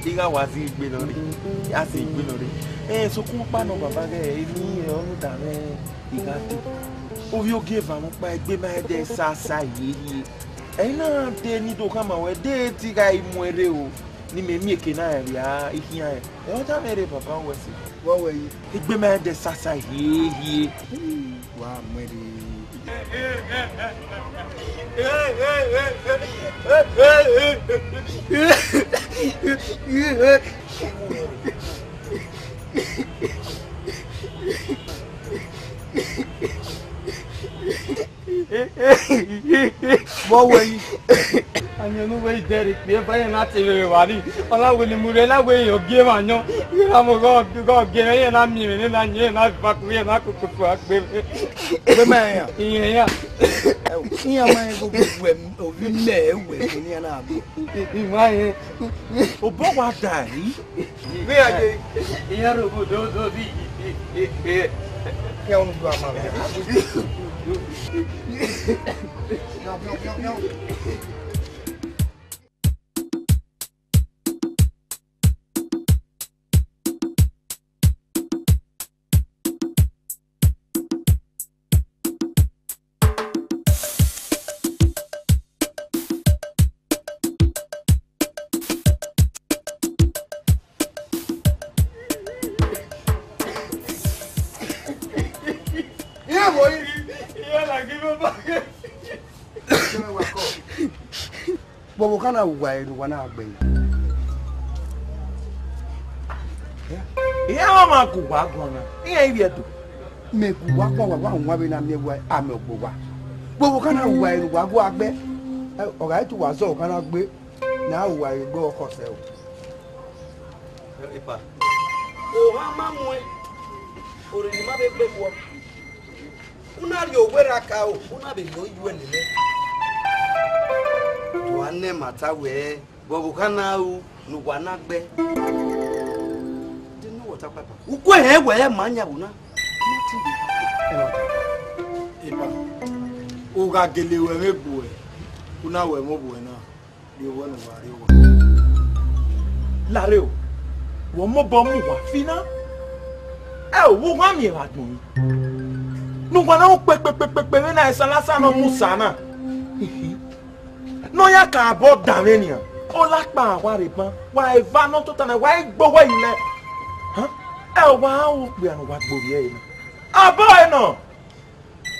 I gha wa zẹ igbe nọ rre, I gha zẹ igbe nọ rre. Ẹ, sokpan ọkpa nọ, baba ghẹ, emwi rẹ ọ rhunmwuda mwẹ, I gha dee. Ovbi ogie eva mwẹ ọkpa, egbe ma ẹdẹ sasa hiehie. Ẹ i na dee ne I do khama wẹ, dee te I gha mu ẹn rre o, ne imẹ miẹn eke na rẹn vbe a i khian rẹn. Ẹ, ọ da mwẹ rre, baba, wẹ sẹ. Vbọ wẹ yi? Egbe ma ẹdẹ sasa hiehie. Wa mu ẹn rre. Vbọ wẹ yi? Ayọn ne uwẹ i dẹrẹ ikpia eva rẹn na te vbe evba ni, ọ na wẹ ne imurria na wẹ rẹn ọ gie mwẹ ayọn, iran mu ghẹ ọ gie mwẹ, iran na miẹn mwẹ ne na yin, iran na va ku, iran na koko fua gbe mwẹ. Gbe ma iran? Iran iran. Iran ma rẹn ghe ovbi mẹ ẹwẹ ne iran na gbe. I ma rẹn. Obọ wa da yi. Vbe iran ye? Iran rre obodo do di. Iran unu do ama. Miau, miau, miau, miau. Iye la ghi vbe ba ghe. Vbọ vbe okhan na wa ẹre ne uwa na gbe? Iran ọmwa gu uwa guan na, iran ivbi Ẹdo. Mẹ gu uwa guan, wa wa wan vbene a miẹn wẹ amẹ ọgbo uwa. Vbọ vbe okhan na wa ẹre ne uwa gu a gbe? Ọ gha tu uwa zẹ okhan na gbe, ne a ru uwa ẹre gbe ọkhọ sẹ o. Epa, ohan ma muẹn, orere ma vbe gbe guọ. U na rhie owerra ka o, u na vbe rhie oyu ẹnẹnẹ. Dua nẹ ma ta wẹẹ, vbe ọvbokhan na ru ne uwa na gbe? Dene uwẹ ta kpakpa. U gu ẹre wẹẹ ma yan vbe na. Epa, u gha gele ru ẹmwẹ egbe uẹ, u na ru ẹmwẹ obuẹ na. Rhie owa ne uwa rrie owa. Lare o, wẹ mobọ mu uwa fi na. Ẹ o, vbe uwa miẹn vbe agbọn yin? Ne uwa na ru kpekpekpekpe vbene a sa lasa ne ọ mu sa na. Ne ọ ya ka abọ danmwẹ nian, ọ la kpa wa rre ban, wa eva ne ọ tota na, wa i gbe owẹ yi lẹ. Hàn? Ẹ o, wa ru okpia ne uwa gbe ovbi ẹre na. Abọ ẹre nọ.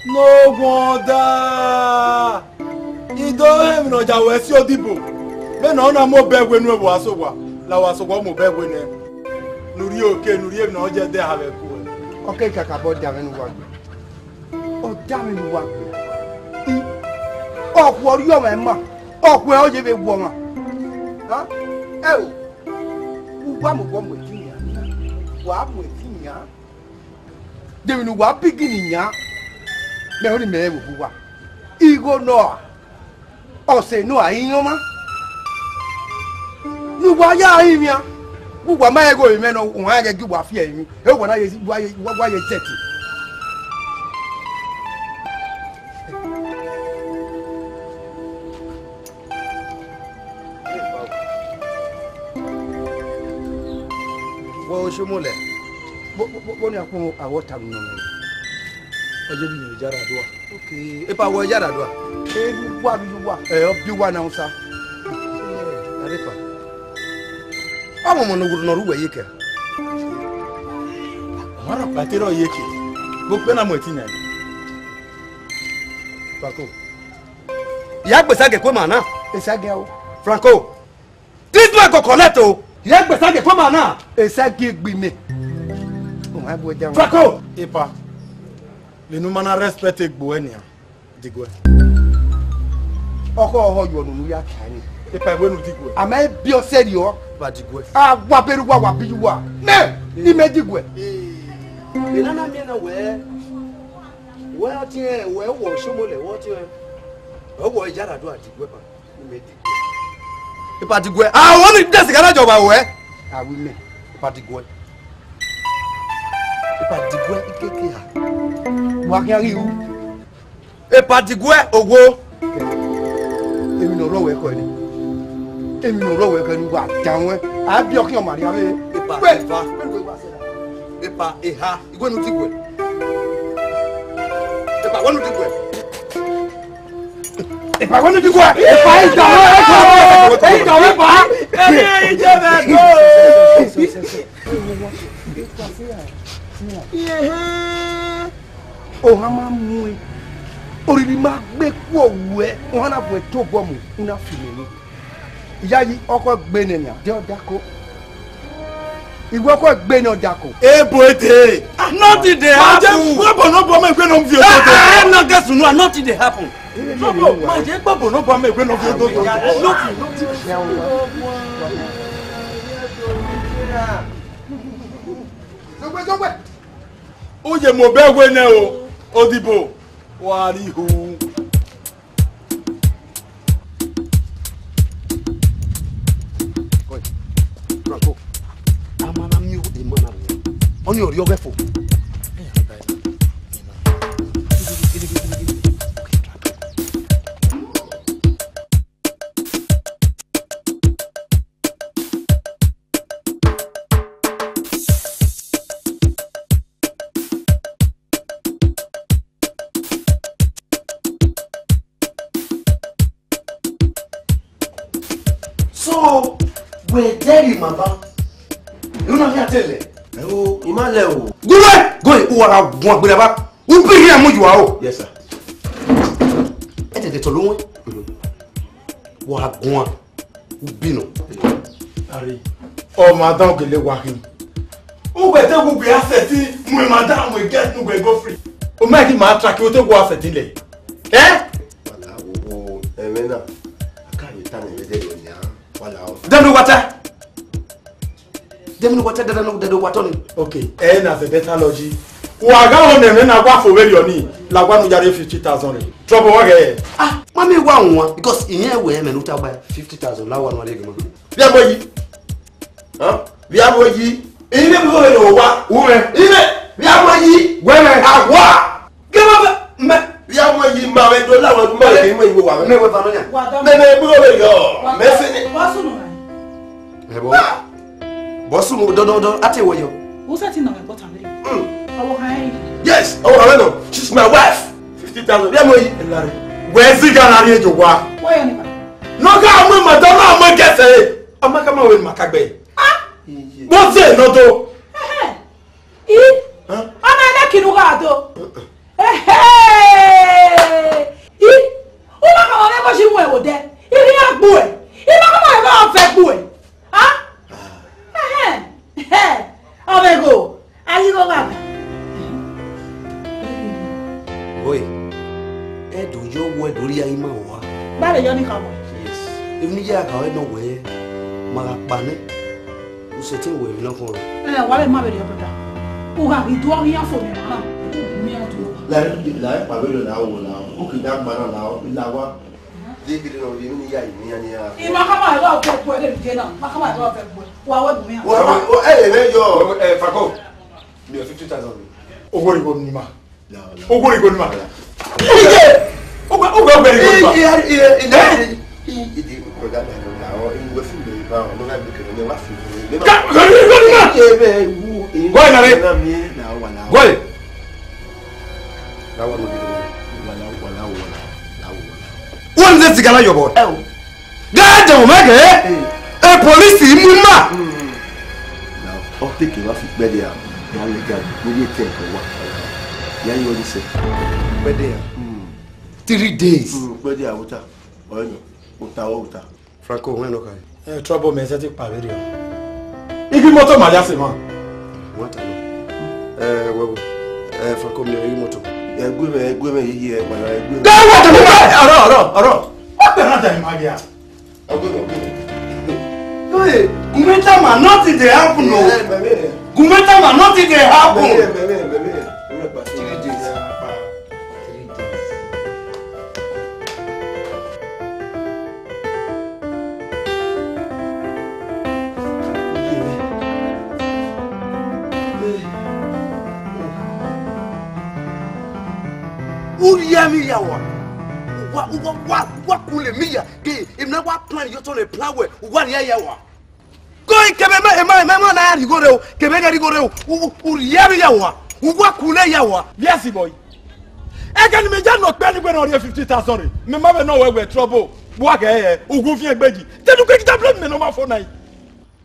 No wonder. I do rẹn emwi ne ọ ya ruẹ si odibo. Vbene ọ na mu obọ ẹwe nuẹn vbe uwa sẹ owa, la uwa sẹ owa mu obọ ẹwe nẹ. Ne u rhie oke, ne u rhie emwi ne ọ ye ẹdẹ ha vbe ẹko ruẹ. Ọ ke kakabọ da mwẹ ne uwa gbe. Ọ da mwẹ ne uwa gbe. I, ọ khu ọrriọ mwẹ ma, ọ khu ẹre ọ ye vbe wu ọmwa. Ha? Ẹ o, uwa mu obọ mu ẹtin yan, wa mu ẹtin yan. De emwi ne uwa bigin yan, mẹ ọnii mẹ rẹn vbe obọ uwa. Igho nọ a, ọse nọ a, iran ọmwa. Ne uwa ya rinmwian, vbe uwa ma rẹn igho mwẹ nọ, uwa rẹn gie uwa fi ẹrinmwi, e uwa na ye, uwa ye, uwa ye zẹtin. Wẹ Oshomolẹ, vbọ, vbọ, vbọ, vbọ ne a kpọnmwẹ avbe ọta vbe nọ mwẹ? Ọ ye vbe iyara dua. Ok, epa wẹ iyara dua. Enu uwa vbe uwa. Ẹ, ọ biẹ uwa ne Hausa. Arepa. Ọmọmọ ne oghorhu ne ọ ru wẹ ye kẹ. Ọ ma rhọkpa te rọ ye kẹ. Vbe okpia na mu ẹtin yan. Franco. Ya gbe Esagi eku ima na. Esagi o. Franco. This man go collect o. Ya gbe Esagi eku ima na. Esagi egbe imẹ. O ma bu ẹja. Franco. Epa. Vbene u ma na respect egbe uẹ nian. Diguẹ. Ọkhọ ọhọ yọ ne unu ya ka ni. Epa, wẹ ne u diguẹ. A ma bi ọ sẹrriọ. Wa diguẹ. A wa berre uwa, wa bi uwa. Nẹ, imẹ diguẹ. Ena na miẹn na wẹ, wẹ ọtiẹn, wẹ wọ Oshomolẹ, wẹ ọtiẹn. Ọ wọ iyara do a diguẹ ba. Imẹ diguẹ. Epa diguẹ. A wọ ni de sigara jọba wẹ. A wi mẹ. Epa diguẹ. Epa diguẹ ikeke ha. Wa khian ghi ru. Epa diguẹ owo. Emwi ne ọ rrọọ wẹ kọ ni. Emwi ne ọ rrọọ wẹ kọ ni wa dan wẹ. A bi ọkhian ma rhie avbe. Epa, epa. Epa eha, igwe nu ti guẹ. Epa wẹ nu ti guẹ. Epa wẹ nu ti guẹ. Epa i da wẹ, epa i da wẹ, epa. Emi i je vbe go. Ohan ma mu ẹn, oriri ma gbe kuọ ruẹ, ohan na bu ẹn tobọ mu, u na fi mẹ ni. Iyayi, ọkọ gbe nẹ nian, de ọ dako. Iwẹ ọkọ gbe nẹ ọ dako. Ebo ede. Nothing dey happen. Wẹ bọ nọ bọ mẹ gbe nọ vi ododo. Ah, no, guess no, nothing dey happen. No, no, ma je gbọ bọ nọ bọ mẹ gbe nọ vi ododo. Nothing, nothing. Zogbe, zogbe. U ye mu obọ ẹwe nẹ o, odibo, wa rri ihu. Oi, Franco, a ma na miẹn emọ na vbe ọnii, ọ rhiọghẹ fo. So, wẹ dẹrriẹ ima ba, ẹ u na khian te lẹ? Ẹ o, ima lẹ o. Gu wẹ, go, u wa gha guan gberra ba. U bi ghi mu yua o. Yes, sir. Ẹdẹdẹ tọ lowẹ. Wa guan. U bi nọ. Ari. Ọ ma dan gele wa hin. U wẹ te wu gbe asset mu ma dan mu get nu gbe go free. O ma ki ma track o te wu asset le. Eh? Wala wo, ẹmwẹ na. Aka yo ta ne ẹmwẹ de yo nia. Wala o. Dẹnu wata. Dẹnu wata, dẹnu, dẹnu wata ni. Okay, ẹ na zẹ better logic. Wa gha ho ne ẹmwẹ na wa fo vberriọ ni, la wa nu ya rre fifty thousand rre. Trouble wa ghẹ. Ah, mami wa wan, because iye wẹ mẹ nu ta gba fifty thousand la wa nu re gima. Via mo yi. Huh? Via mo yi. Iye mi ko vberriọ wa. U mẹ. Iye, via mo yi. Wẹ mẹ. Awa. Gẹmọ mẹ, mẹ, ya mọ yi ma vbe do la wẹ ma vbe ke mọ yi wo wa vbe. Mẹ wẹ va nọ yan. Mẹ mẹ bro vbe yọ. Mẹ se ni. Wa sunu na. Ẹ bọ. Bọ sunu dọdọdọ, a te wẹ yọ. Wo se ti nọ mẹ bọ tan vbe. Mm. Ọwọ kan yi. Yes, ọwọ kan vbe nọ. She's my wife. Fifty thousand. Ya mọ yi. Wẹ ziga na ri ejo wa. Wa yọ ni pa. No ga mọ ma do na mọ gẹsẹ. Ọma ka ma wẹ ma ka gbe. Ah. Bó se no do. Ẹhẹn. I, ọna ẹnẹ kinu gha do. Ehe! I, u ma khama mwẹ vbe ọ si mu ẹvbo dẹ, I ghi ya gbuẹ, I ma khama mwẹ vbe ọ vẹ gbuẹ. A? Ẹhẹn, ẹhẹn, ọ vbe gho, a ghi gho gha. Oi, ẹdẹ yọ wẹ do rhie ima owa. Ba vbe yọ ni khama. Yes. Emwi ne I ya gha ọre nọ wẹ, ma gha kpa nẹ. U sẹtin wẹ emwi nọkhọn rre. Ẹ, wa vbe ma vberriọ, brother. U gha ghi do ọghe iran fo ne emwa na, u bu iran do. La, la, kpa vberriọ la, o la, o ke da gba na la, o la wa. Ye gidi nọ, ye ni ya, ye ni ya, ni ya. I ma khama ẹre ọ vẹ gbuẹ, de je na, ma khama ẹre ọ vẹ gbuẹ. Wa wẹ bu iran. Wa, wa, wa, ẹ, ẹ, ẹ, yọ. Ẹ, Franco, mi ọ fifty thousand. Owó ìwọ ni ma. Owó ìgò ni ma. Iye! Owó, owó ìgò ni ma. Iye, iye, iye, iye, iye, brother, brother, brother, oh, iye, we fi me ba, oh, no, like, okay, no, ma fi me. Ka, ka, ka, ka, ka. Iye, be, wu, iye, Go in, Nare. Na mi, na, wa, na. Go in. Na, wa, no, wa, na, wa, na, wa, na, wa, na. What is this gala, your boy? Eh, oh. Ghẹ dẹ mwẹ ghe, e polisi mu ima. Na ọ te ke vbe fi kpẹdẹ a, ya lẹ ga gbe ye tẹ ẹko wa. Ya yọ ni sẹ. Kpẹdẹ a. Three days. Kpẹdẹ a, ota. Ọyọ, ota, ota. Franco, wẹ nọ kha. Eh, trouble mẹ, sẹtin kpa vberriọ. Igi moto ma ya sẹ ma. Wọ́n ta lọ. Eh, wẹ wo. Eh, Franco, mi igi moto. Ẹgbẹ́ mẹ, ẹgbẹ́ mẹ, yeye, ẹ, wàlá, ẹgbẹ́ mẹ. Ghẹ wẹ tọ, ọrọ, ọrọ, ọrọ. Wọ́n pẹ̀lú àjà ìmọ̀ àgbẹ̀ à. Hey, Gumeta man, nothing dey happen o. Gumeta man, nothing dey happen. Three days. Three days. Urhia mi ya wa. Uwa, uwa, uwa, uwa kule mi ya. Ke emwi na wa plan ye otọ ne plan wẹ, uwa rhie ya wa. Go in, kebe ma, ma, ma, ma na righo re o, kebe na righo re o. U, u, u rhie vbe ya wa, uwa kule ya wa. Yes, boy. Ẹghẹ ne imẹ ya nọ kpẹ ni wẹ ne ọ rhie fifty thousand rre, mẹ ma vbe nọ wẹ wẹ trouble. Wa ghẹ hẹ, ughun fian egbeji. Te ne u ke gita blame mẹ ne ọ ma fo na yi.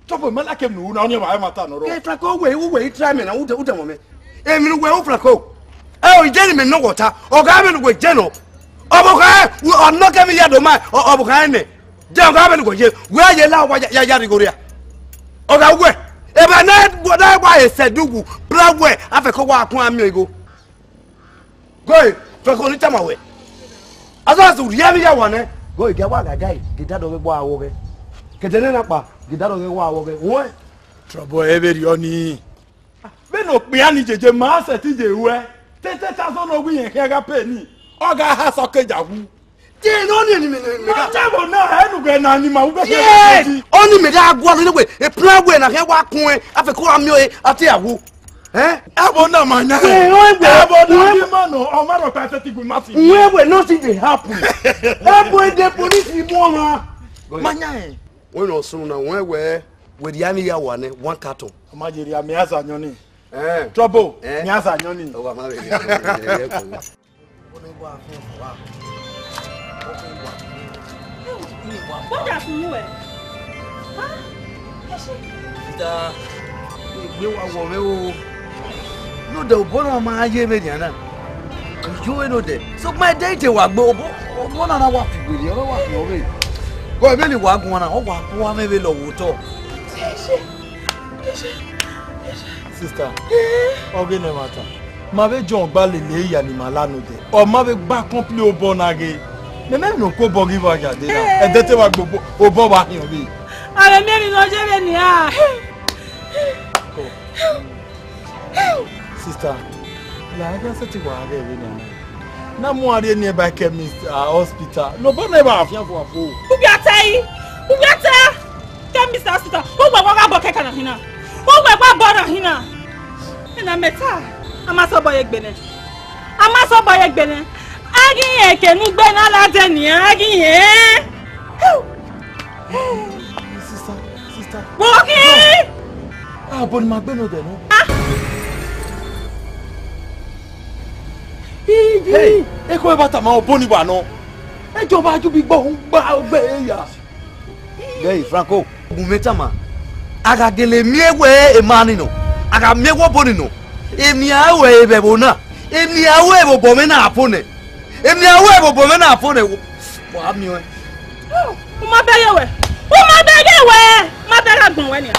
Trouble, ma like him nu, na ọni ma, ma ta nọ rọ. Ke Franco, wẹ, wẹ, wẹ, try mẹ na, u de, u de mọ mẹ. Emwi ne uwẹ ru Franco. Ẹ o, ije ne imẹ nọ wẹ ọta. Ọ gha vbe ne uwẹ je nọ. Ọvbokhan, ọ nọ kẹ vbe ya do ma, ọ, ọvbokhan nẹ. De ọ gha vbe ne uwẹ ye, wẹ ye la wa ya, ya, ya righo ria. Ọ gha wẹ, eva ne, ne wa esẹ du wu, bra wẹ, a fẹ ko wa kun a miẹn igho. Go, Franco ni tama wẹ. Azọ azọ rhie vbe ya wa nẹ. Go, gẹ wa gha gai, gẹ da do ghe wa wo ghe. Kẹdẹ ne na kpa, gẹ da do ghe wa wo ghe. Wẹ. Trouble ẹ vbe rriọ ni. Vbene okpia ni jeje ma sẹtin ye ruẹ, te te ta zọ ne ọ wẹ irẹn khian gha pay ni, ọ gha ha sọkeja wu. Te ne ọni eni mẹ ne mẹ gha ta. Ọjẹbo na, ẹnugbẹ na ni ma wu bẹghe. Yes! Ọni mẹ gha gualọ ne wẹ, e plan wẹ na khian wa kun ẹn, a fẹ ko ra miẹn ọre, a te a wu. Eh? Ẹbo na ma yan. Wẹ, wẹ, wẹ, ẹbo na wẹ, ni ma nọ, ọ ma rọ ta ẹsẹ ti gun ma si. Wẹ, wẹ, nothing dey happen. Ẹbo e de police mu ọmwa. Ma yan ẹn. Wẹ nọ sunu na, wẹ, wẹ, wẹ rhie amẹ ya wa nẹ, one carton. Ọ ma ye rhie amẹ, a sa yan ni. Eh. Trouble, eh? Mẹ a sa yan ni. Ọ wa ma vbe. Brother, sunu ẹ. Ah, ẹ ṣe. Sista, egbe wa wọ mwẹ o. Nodẹ obọ na ma ye vbe nian na. Yo, eno dẹ. So, ma dẹ ite wa gbe obọ. Obọ na na wa fi wele, ọ wa fi ọvbe. Gọ, emele wa guan na, ọ wa bu amẹ vbe lọ wo otọ. Sister, ọ ghe ne ẹmwata. Ma vbe John gba lele ya ne ima la nodẹ. Ọ ma vbe gba complete obọ na ghe. Mẹ mẹ no ko obọ ghi va ya de na. Ẹdẹ te wa gbe obọ, obọ wa hiọn vbe. Avbe miẹn emwi ne ọ ye vbe nia. Sister, la ẹgbẹ sẹtin wa ghe vbe nia. Na mu a rrie nearby chemist, ah, hospital. No, obọ na vbe afian fo afo. Ugbia ta yi, ugbia ta. Chemist hospital, uwẹ wa gha bọ kẹkan na hin na. Uwẹ wa bọ na hin na. Ena mẹ ta, a ma sẹ obọ ye egbe nẹ. A ma sẹ obọ ye egbe nẹ. A ghi rẹn eke ne ugbe na la dẹ nian, a ghi rẹn. Sister, sister. Wo ghi. Ah, obọ ni ma gbe nodẹ nọ. Ah. Hey, eko eba tama obọ ni wa nọ. Ejọba ju bi gbọ hu gba ogbe ya. Gẹe, Franco, gu mwẹ tama. A gha gele miẹn wẹ emwa ni nọ, a gha miẹn wẹ obọ ni nọ, emwi a ru ẹre vbe ẹvbo na, emwi a ru ẹre vbe obọ mwẹ na fo nẹ, emwi a ru ẹre vbe obọ mwẹ na fo nẹ, wa miẹn ọẹn. U ma bẹghe wẹ, u ma bẹghe wẹ, u ma bẹghe agbọn wẹ nian.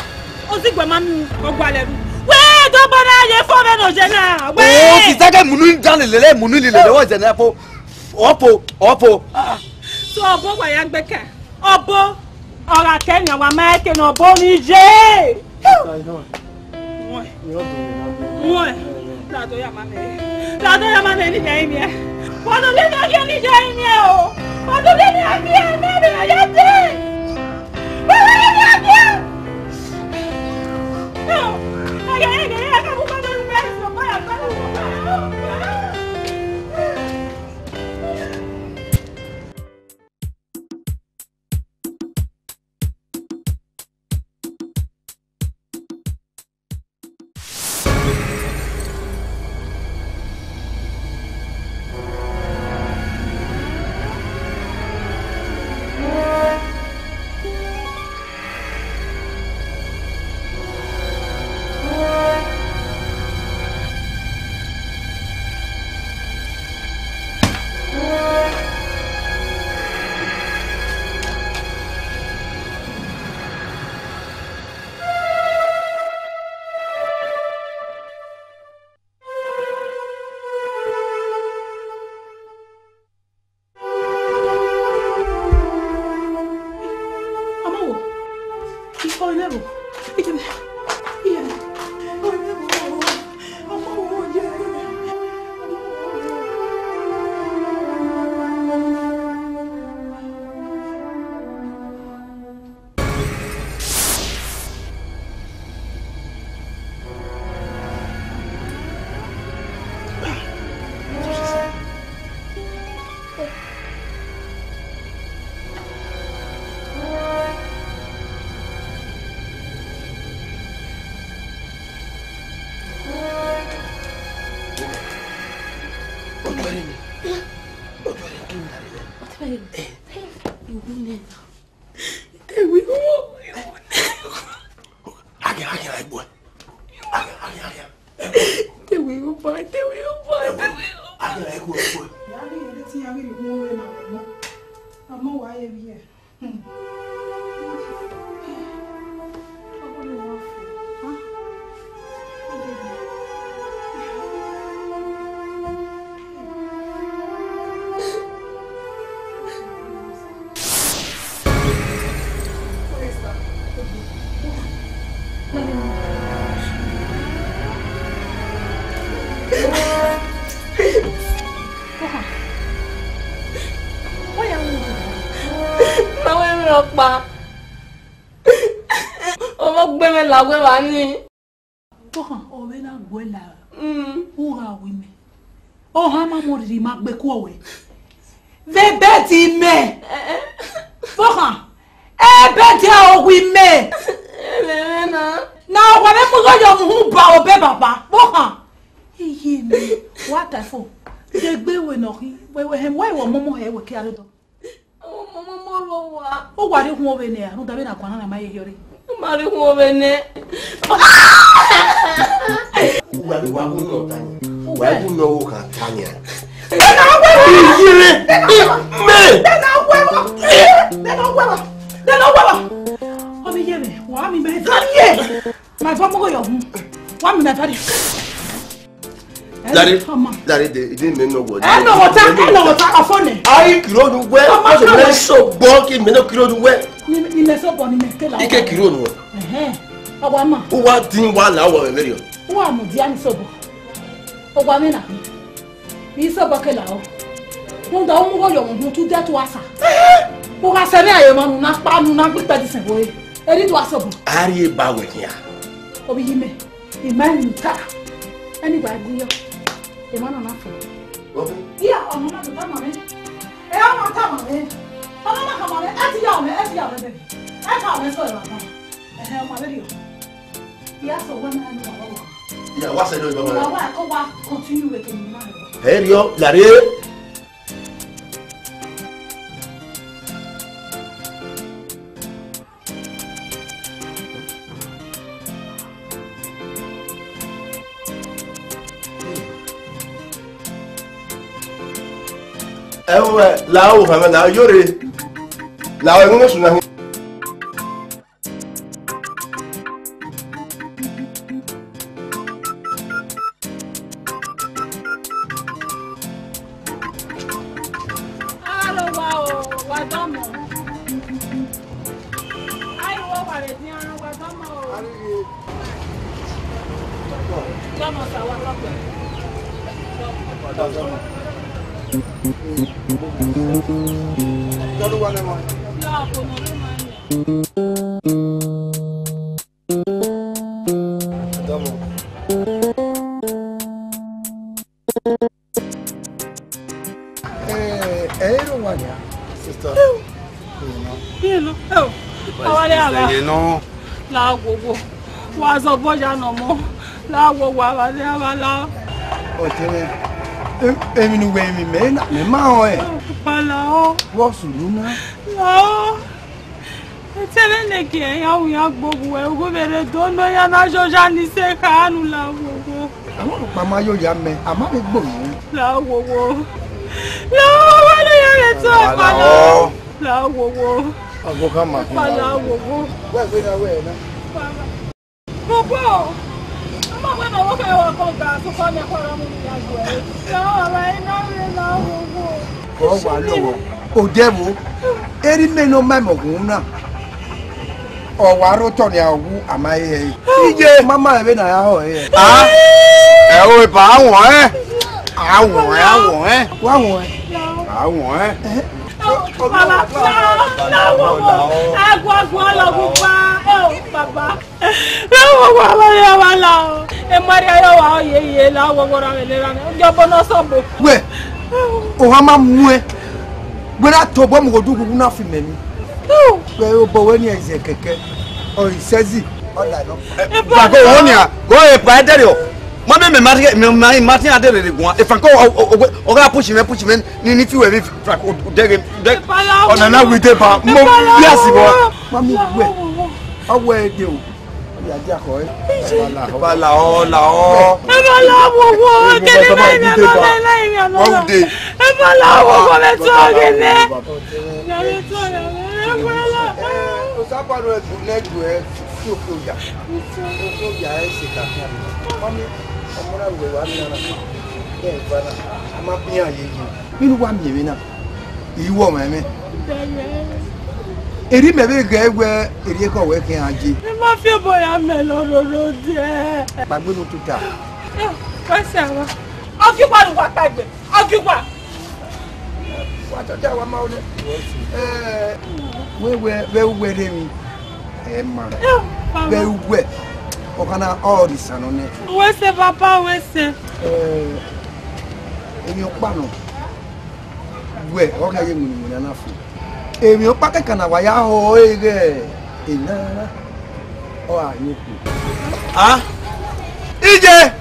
Ozigbo ma miẹn ọgualẹ ru. Wẹ, dọbọ na ye fo vbe ne oje na. Wẹ. O, sista, ke munu da lele, munu lele, wẹ zẹ na fo. Ọpo, ọpo. So, ọbo wa ya gbe kẹ. Ọbo, ọ gha kẹ nian, wa ma ke ne ọbo ni ye. Wẹn. Wẹn. Lado ya ma mẹ. Lado ya ma mẹ ni ya imiẹ. Wa do le na ye ni ya imiẹ o. Wa do le na ye mẹ ni ya de. Wa do le na ye. Agia, agia, egbe. Agia, agia, agia. Dewe oba, dewe oba, dewe oba. Agia, egbe, egbe. Ya ghi ere te iran ghi rhie uhunmwu na, ọmọ, ọmọ wa ye vbiẹ. Hmm. Ma wẹ mwẹ ọkpa. Ọmọ gbe mwẹ la wẹ vba nii. Tọkhan, ọ vbe na guẹ la. Mm. U gha wi mẹ. Ọhan ma mu rhirhi ma gbe kuọ wẹ. Vbe bẹdi mẹ. Eh, eh. Tọkhan, ẹ bẹdi a ọ wi mẹ. Ẹmwẹ na. Na ọ wa vbe mu igho yọ mu hu ba obẹ baba. Tọkhan. Iye mẹ, wa ta fo. Degbe wẹ nọ khin. Wẹ, wẹ, hẹ, wẹ, wẹ, ọmọmọ hẹ, wẹ ke aro dọ. Ọmọ, ọmọ, ọmọ rọ wa. Ọ wa rre uhunmwu vbe nẹ, rhunmwuda vbene a guan na ma ye hiọrre. Ọ ma rre uhunmwu vbe nẹ. Uwa, uwa bu nọ ta yan. Uwa bu nọ wo kan ta yan. Iyẹnrẹn, mẹ. Dena wẹ wa. Dena wẹ wa. Dena wẹ wa. Ọ vbe ye mwẹ, wa mi mẹ zọ ye. Ma vọ mu gho yọ hu. Wa mi mẹ vọ ye. Dare, ọmọ. Dare de, ide mẹ nọ wọ. Ẹ nọ wọ ta, ẹ nọ wọ ta, ọfọ nẹ. Ai, kiro nu wẹ, ọmọ ọsẹ mẹ so gbọ ki mẹ nọ kiro nu wẹ. Ni, ni mẹ so bọ, ni mẹ kela. Ike kiro nu wẹ. Ẹhẹn. Ọwa ma. U wa din wa la wọ vbe rriọ. U wa mu dia ni so bọ. Ọwa mẹ na. Ni so bọ kela o. Rhunmwuda u mu gho yọ mu tu dia tu asa. U gha sẹ ne a ye ma nu na kpa nu na gbe ikpẹdẹ sẹ vbe ore. Eri tu asa bọ. A rhie ba wẹ khian. Obi yi mẹ. Ima enu ta. Ẹni gba gu yọ. Emwa na na fo. Iya, ọmọ na tama mwẹ. Ẹ, ọmọ tama mwẹ. Ọmọ na tama mwẹ. Ẹ ti ya mwẹ, ẹ ti ya mwẹ bẹbẹ. Ẹ ka mwẹ sọ ẹ baba. Ẹhẹn, ọmọ vbe rriọ. Iya, sẹ wẹ na ẹ nu baba wa. Iya, wa sẹ ẹ nu baba wa. Wa wa, kọ wa continue wẹ kẹ ni ma rẹ. Ẹ rriọ, lare. Ẹwẹ, la o, hama na yore. La o, ẹmwẹ ne sunu na hin. Aro wa o, wa dọmọ. Ayi wo wa re dian, wa dọmọ o. Dọmọ sa wa dọmọ. Dọmọ. Dọmọ. Eh, eh, ero wa nia, sister. Hello. Oh, awale aba. Ẹyẹ nọ. La wowo. Wa zọ bọ ya nọ mọ. La wowo, awale aba la. Ọtẹn mwẹ. Em-, emwi ne uwẹ emwi mẹ na, mẹ ma họn ẹ. Pala o. Wọ sunu na. La o. Etẹrẹ ne gie ya wu ya gbogbo ẹ, ugu vbe rre do nọ ya na jọja ni se kha nu la wowo. Àwọn ọ̀pá máa yóò yá mẹ́, àmọ́ mi gbòòrò. La wowo. La wowo ló yẹ rẹ tó ọ̀pá lọ. La wowo. Ọgbọ́n ká máa fún wa. La wowo. Wẹ́ẹ̀ gbé náà wẹ́ẹ̀ náà. Bobo, ọmọ wẹ na wo kẹ wa kọ ga so kọ mẹ kọ ra mu ya ju ẹ. Ya wa ra ina re la wowo. Kọ wa lo wo. O de wo. Eri me no ma mo gun na. Ọ wa ro tọ ni a wu ama ye. Iye mama ebe na ya ho ye. Ah. Ẹ o ba won ẹ. A won ẹ, a won ẹ. Wa won ẹ. A won ẹ. Baba, la wowo. Ẹ gbọ gbọ lọ gu pa. Ẹ o baba. Lọ́wọ́ wa lọ́wọ́ wa la o. E ma rhie ayọ wa ọ ye ye la wowo ra vbe lera nẹ. Ọ jọ bọ nọ sọ bo. Wẹ, ohan ma mu ẹ. Wẹ na tobọ mu ghodu ghughu na fi mẹ ni. Wẹ obọ wẹ ni ẹzẹ kẹkẹ. Ọ isẹzi. Ọ la nọ. Ba ko wo nia. Go e pa ẹdẹrẹ o. Ma mẹ mẹ ma rhie, mẹ ma ma tin adẹrẹ guan. Efanko ọ ga push mẹ, push mẹ ni ni fi wẹ mi fra o dẹghe. Ọna na wi de ba. Mo bi asi bọ. Ma mi wẹ. Ọ wẹ de o. Iya dia kọ ẹ. Ẹ bá la ọ, la ọ. Ẹ bá la ọ, wo, wo, kẹ́lẹ́ báyìí ni ẹ bá la, ẹ bá la ọ. Wọ́n wù dé. Ẹ bá la ọ, wo, wo, ẹ tún ọ̀gẹ̀ nẹ. Ẹ bá la ọ, ẹ bá la ọ. Ẹ, o sábà lọ ẹ̀dùn lẹ́dùn ẹ sí òkè ọjà. Òkè ọjà ẹ ṣe kàkà mi. Wọ́n ní ọmọ náà wẹ̀ wá ní ara. Bẹ́ẹ̀ bá náà, a máa bí àyè yìí. Nínú wa mi èmi náà. Iwọ mẹ mẹ. Eri mẹ vbe ghẹ wẹ eri ekọ wẹ khian je. Ẹ ma fi obọ ya mẹ lọ roro dẹ. Kpagbe no tuta. Wẹ sẹ wa. Ọgiwa lu wa kpagbe. Ọgiwa. Wa tọ ja wa ma ole. Eh, wẹ wẹ vbe uwẹ rre mi. Ẹ ma. Vbe uwẹ. Ọkana ọ ri sano nẹ. Wẹ sẹ papa wẹ sẹ. Eh, emi ọkpa nọ. Wẹ, ọ gha ye winna winna na fo. Emwi ọkpa kẹkan na wa ya họ ẹre ighẹ ena ra, ọ gha ye okhuo. Ah! Iye!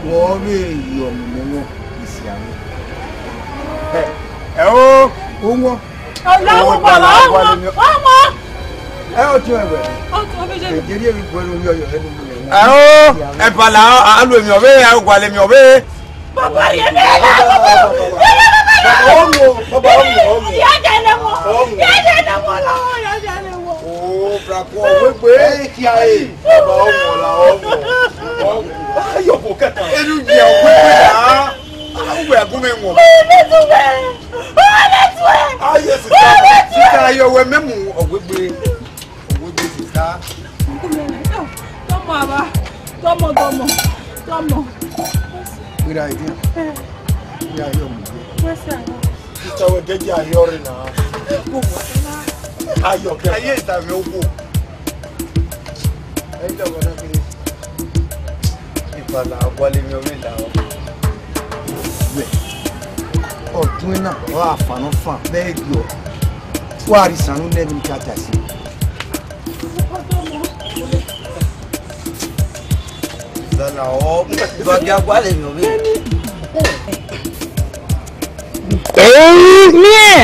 Wọ vbe yọ mu mẹ wọn isi amẹ. Ẹ, ẹ o, o wọn. Ọlọ́run pàlà ọmọ, ọmọ. Ẹ o tiọn ẹwẹ. Ọjọ́ méjèèjì. Èjì rí èmi gbọ́dọ̀ yọ yọ ẹnu mi. Ẹ o, ẹ pàlà, a lu èmi ọ̀bẹ, ẹ o gualẹ̀ mi ọ̀bẹ. Baba, ye me. Baba, ọmọ, baba, ọmọ, ọmọ. Ya jẹ ne mo. Ọmọ. Ya jẹ ne mo lọ, ya jẹ ne mo. Oh, bra ko, wegbe. Ẹ kia e. Baba, ọmọ la, ọmọ. Ọmọ. Ayo ko kẹta. Enu jẹ wegbe la. Awe agunmẹ wọn. Ọmọ tu bẹ. Ọmọ tu ẹ. Aye sita. Sita yo we memu ọwegbe. Owó gbèsè sá. Tọmọ àbá, tọmọ, tọmọ, tọmọ. Wíra ìdí. Wíra yọ mí. Wẹ́sẹ̀ àbá. Títọ́ wẹ gẹ́gẹ́ ayọ́ rẹ̀ náà. Ayọ̀ kẹ́. Ayé ìtàwé owó. Ẹ jẹ́ ọ̀gá náà kiri. Ìfàlà wálé mi orí ìlà wọn. Wẹ̀. Ọdún náà, ọ àfààní fàn bẹ́ẹ̀ yọ. Wọ́n á rí sànú lẹ́nu ìjà jà sí. Ìfàlà ọ, ìbàdí agbálẹ̀ mi orí. Èyí ni ẹ̀.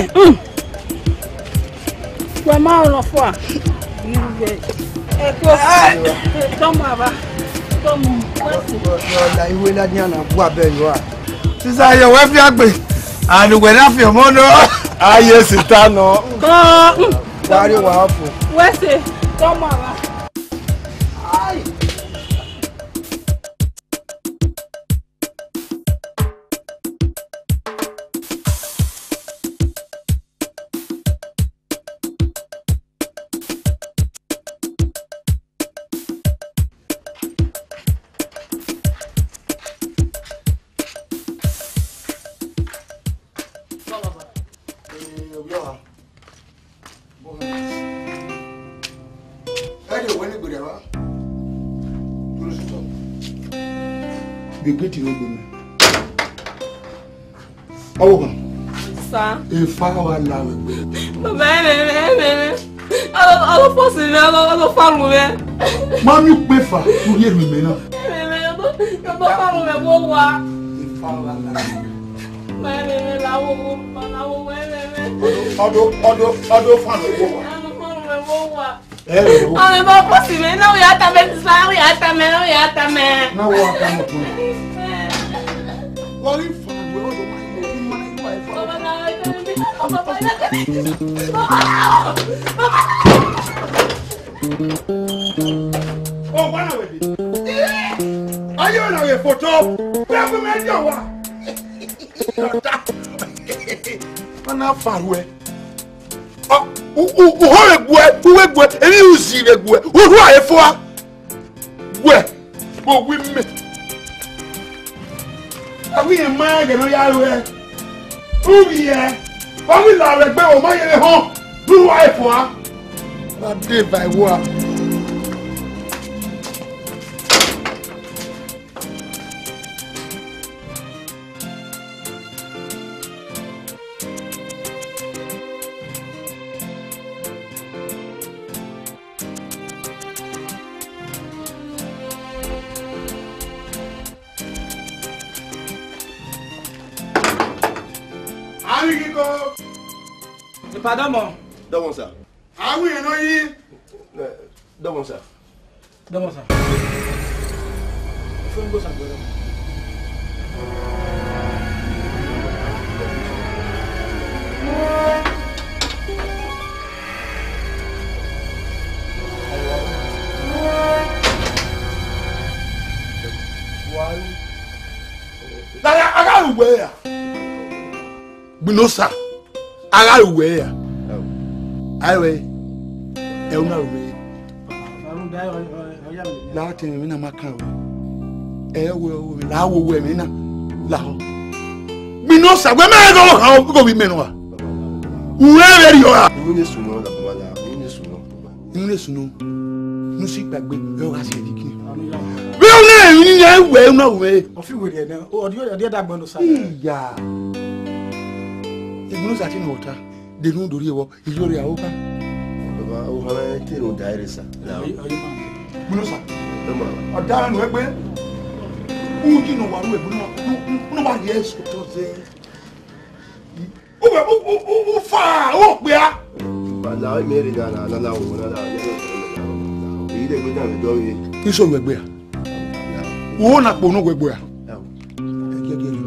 Wẹ ma rọ fua. Ẹ kú. Tọmọ àbá. Tọmọ. Wẹ́sì. Ọla iwe ladian na bu abẹ yọ a. Sisa yọ wẹ fi agbe. Anu wẹ na fi ọmọ nọ. Aye sita nọ. Kọ. Wari wa fo. Wẹ́sì. Tọmọ àbá. Ẹdẹ wẹ ne gberra wa. Dúró sotọ. Gbegbe ti rẹ gbe mẹ. Ọwọ kan. Sa. Efa wa la wẹ gbe. Baba, ẹ mẹ, ẹ mẹ, ẹ mẹ. Ọlọ, ọlọ fọsi mẹ, ọlọ, ọlọ farun mẹ. Ma mi pe fa, u ye lu mẹ na. Ẹ mẹ, ẹ mẹ, ọlọ, ọlọ farun mẹ, mo wa. Efa wa la wẹ gbe. Ma ẹ mẹ, ẹ mẹ, la wo, wo, ma la wo, ẹ mẹ, ẹ mẹ. Ọdọ, ọdọ, ọdọ, ọdọ farun wo wa. Ọlọ farun mẹ, mo wa. Ẹ o. Ọmọ ẹbọ pọ si mẹ, na wẹ ya ta mẹ, sisa, na wẹ ya ta mẹ, na wẹ ya ta mẹ. Na wẹ ya ta mẹ tun. Wọ́n rí fún ìwé ọ̀dọ̀ máa ń yẹ kí máa ń yíwá ẹ̀fọ́. Baba, na wẹ ya ta mẹ. Baba, na wẹ ya ta mẹ. Baba. Ọ wá náà wẹ̀ dé. Ayé ọ̀nà rẹ̀ fòtó. Bẹ́ẹ̀ fún mi ẹjọ́ wa. Wọ́n náà fàrú ẹ. Ọ, u, u, u họn vbe gbuẹ, u vbe gbuẹ, emwi u zi vbe gbuẹ, u rhua ẹre fua. Wẹ, vbe owi mẹ. Avbe irẹn ma rẹn ẹghẹ ne ọ ya ruẹ. U vbiẹ, ọ ghi la vbe egbe, ọ ma yẹn vbe họn, ne u rhua ẹre fua. Wa de eva ẹvbo a. Arighigo. Ipa dọmọ. Dọmọ, sir. Awẹ irẹn nọ yi. Eh, dọmọ, sir. Dọmọ, sir. Ife n go, sir, gbẹrẹ. Lala, a gha ru wẹ ya. Gbinosa, a gha ru wẹ ya. Ae wẹ, ẹ u na ru wẹ. La te emwi na ma kan wẹ. Ẹ wẹ, ẹ wẹ, la wo wẹ emwi na. La họn. Gbinosa, wẹ mẹ gha khan, gha vbe mẹ nọ a. U rẹ vbe rriọ ra? Unu ne sunu, la baba la, unu ne sunu. Unu ne sunu. Unu si kpagbe, ẹ ọ gha si ẹdiki. Vbe unu ne unu ne wẹ, unu na ru wẹ. Ọ fi wẹ rẹ nẹ, ọ di, ọ di ẹdẹ agbọn nọ sa. Iya. Egbunu sa ti nọ ọta, de nu do rhie vbọ, iyo rẹ aro kan. Baba, o hama te nu da ere sa. Gbinosa. Ẹ ma. Ọdaran nu ẹgbẹ. U ti nọ wa ru ẹgbẹ, unu, unu, unu ma rhie ẹsẹ otọ zẹ. Uwẹ, u, u, u, u fa, u kpia. Ba la, ẹ mẹ rre na, na, na, na, o, na, na, na, na, na, èyí lè gbé dànù jọ mi. Iso wẹ gbe a. Wo na kpo nu wẹ gbe a. Ẹ wo. Ẹ jẹ gẹ ni.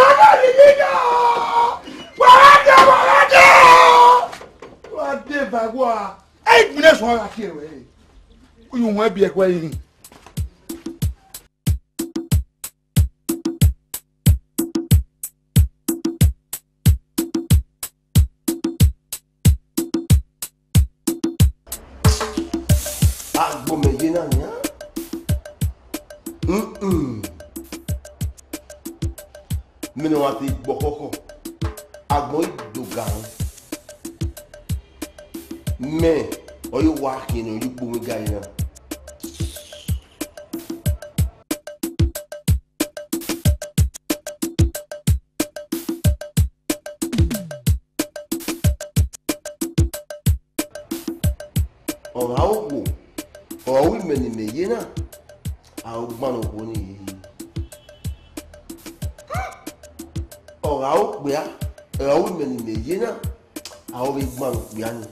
Ẹmọ na ni yi na. Wa gha dee, wa gha dee. Wa dee va wa. Ẹ i gbinna suẹn gha tie ruẹ. Uyi wọn biẹ ẹkhuẹ rin. Agbọn mẹ ye na nian. Mm-mm. Mẹ ne wa te gbe ọkhọkhọ, agbọn i do ga rẹn. Mẹ ọre wa khian ne ọ ye ukpo mwẹ ga na. Ọ gha okhuo, ọ ru imẹ ne imẹ ye na, a ru gban okhuo ni. Ọ gha okpia, ọ ru imẹ ne imẹ ye na, a ru vbe gban okpia ni.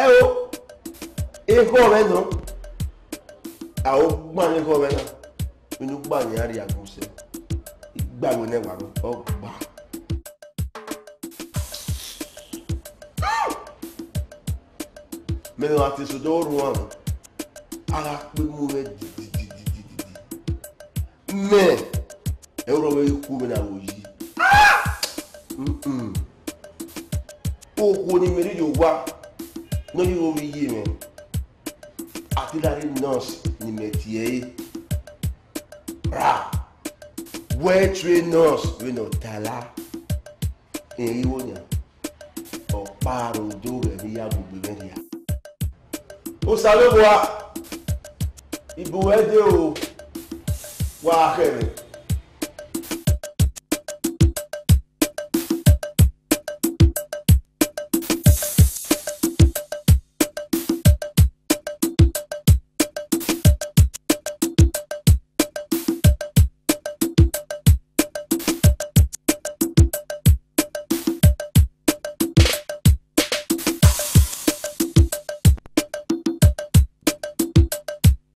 Ẹo, ekhọe mwẹ nọ, a ru gban ekhọe mwẹ na, vbene u gba ne iran rhie agbọn sẹ, I gba wẹ nẹ wa rọ, ọ gba. Mẹ ne ọ gha te sẹ odẹ ọrhuan, a gha kpe mu mwẹ didididididi. Mẹ, ẹ ru ọvbehe khu mwẹ na vbe oyi. Mm-mm. Okhuo ne imẹ rhirhi owa, ne ọ rhirhi ovbi iye mwẹ, a te la rre nurse ne imẹ tie ẹre. Ra, wẹ tue nurse vbene ọ ta la, rẹn ghi wo nian, ọ kpa aro do ghẹ vbe ya mu egbe mwẹ rhia. Osanobua, ibu wẹ dee o, wa khẹ mwẹ.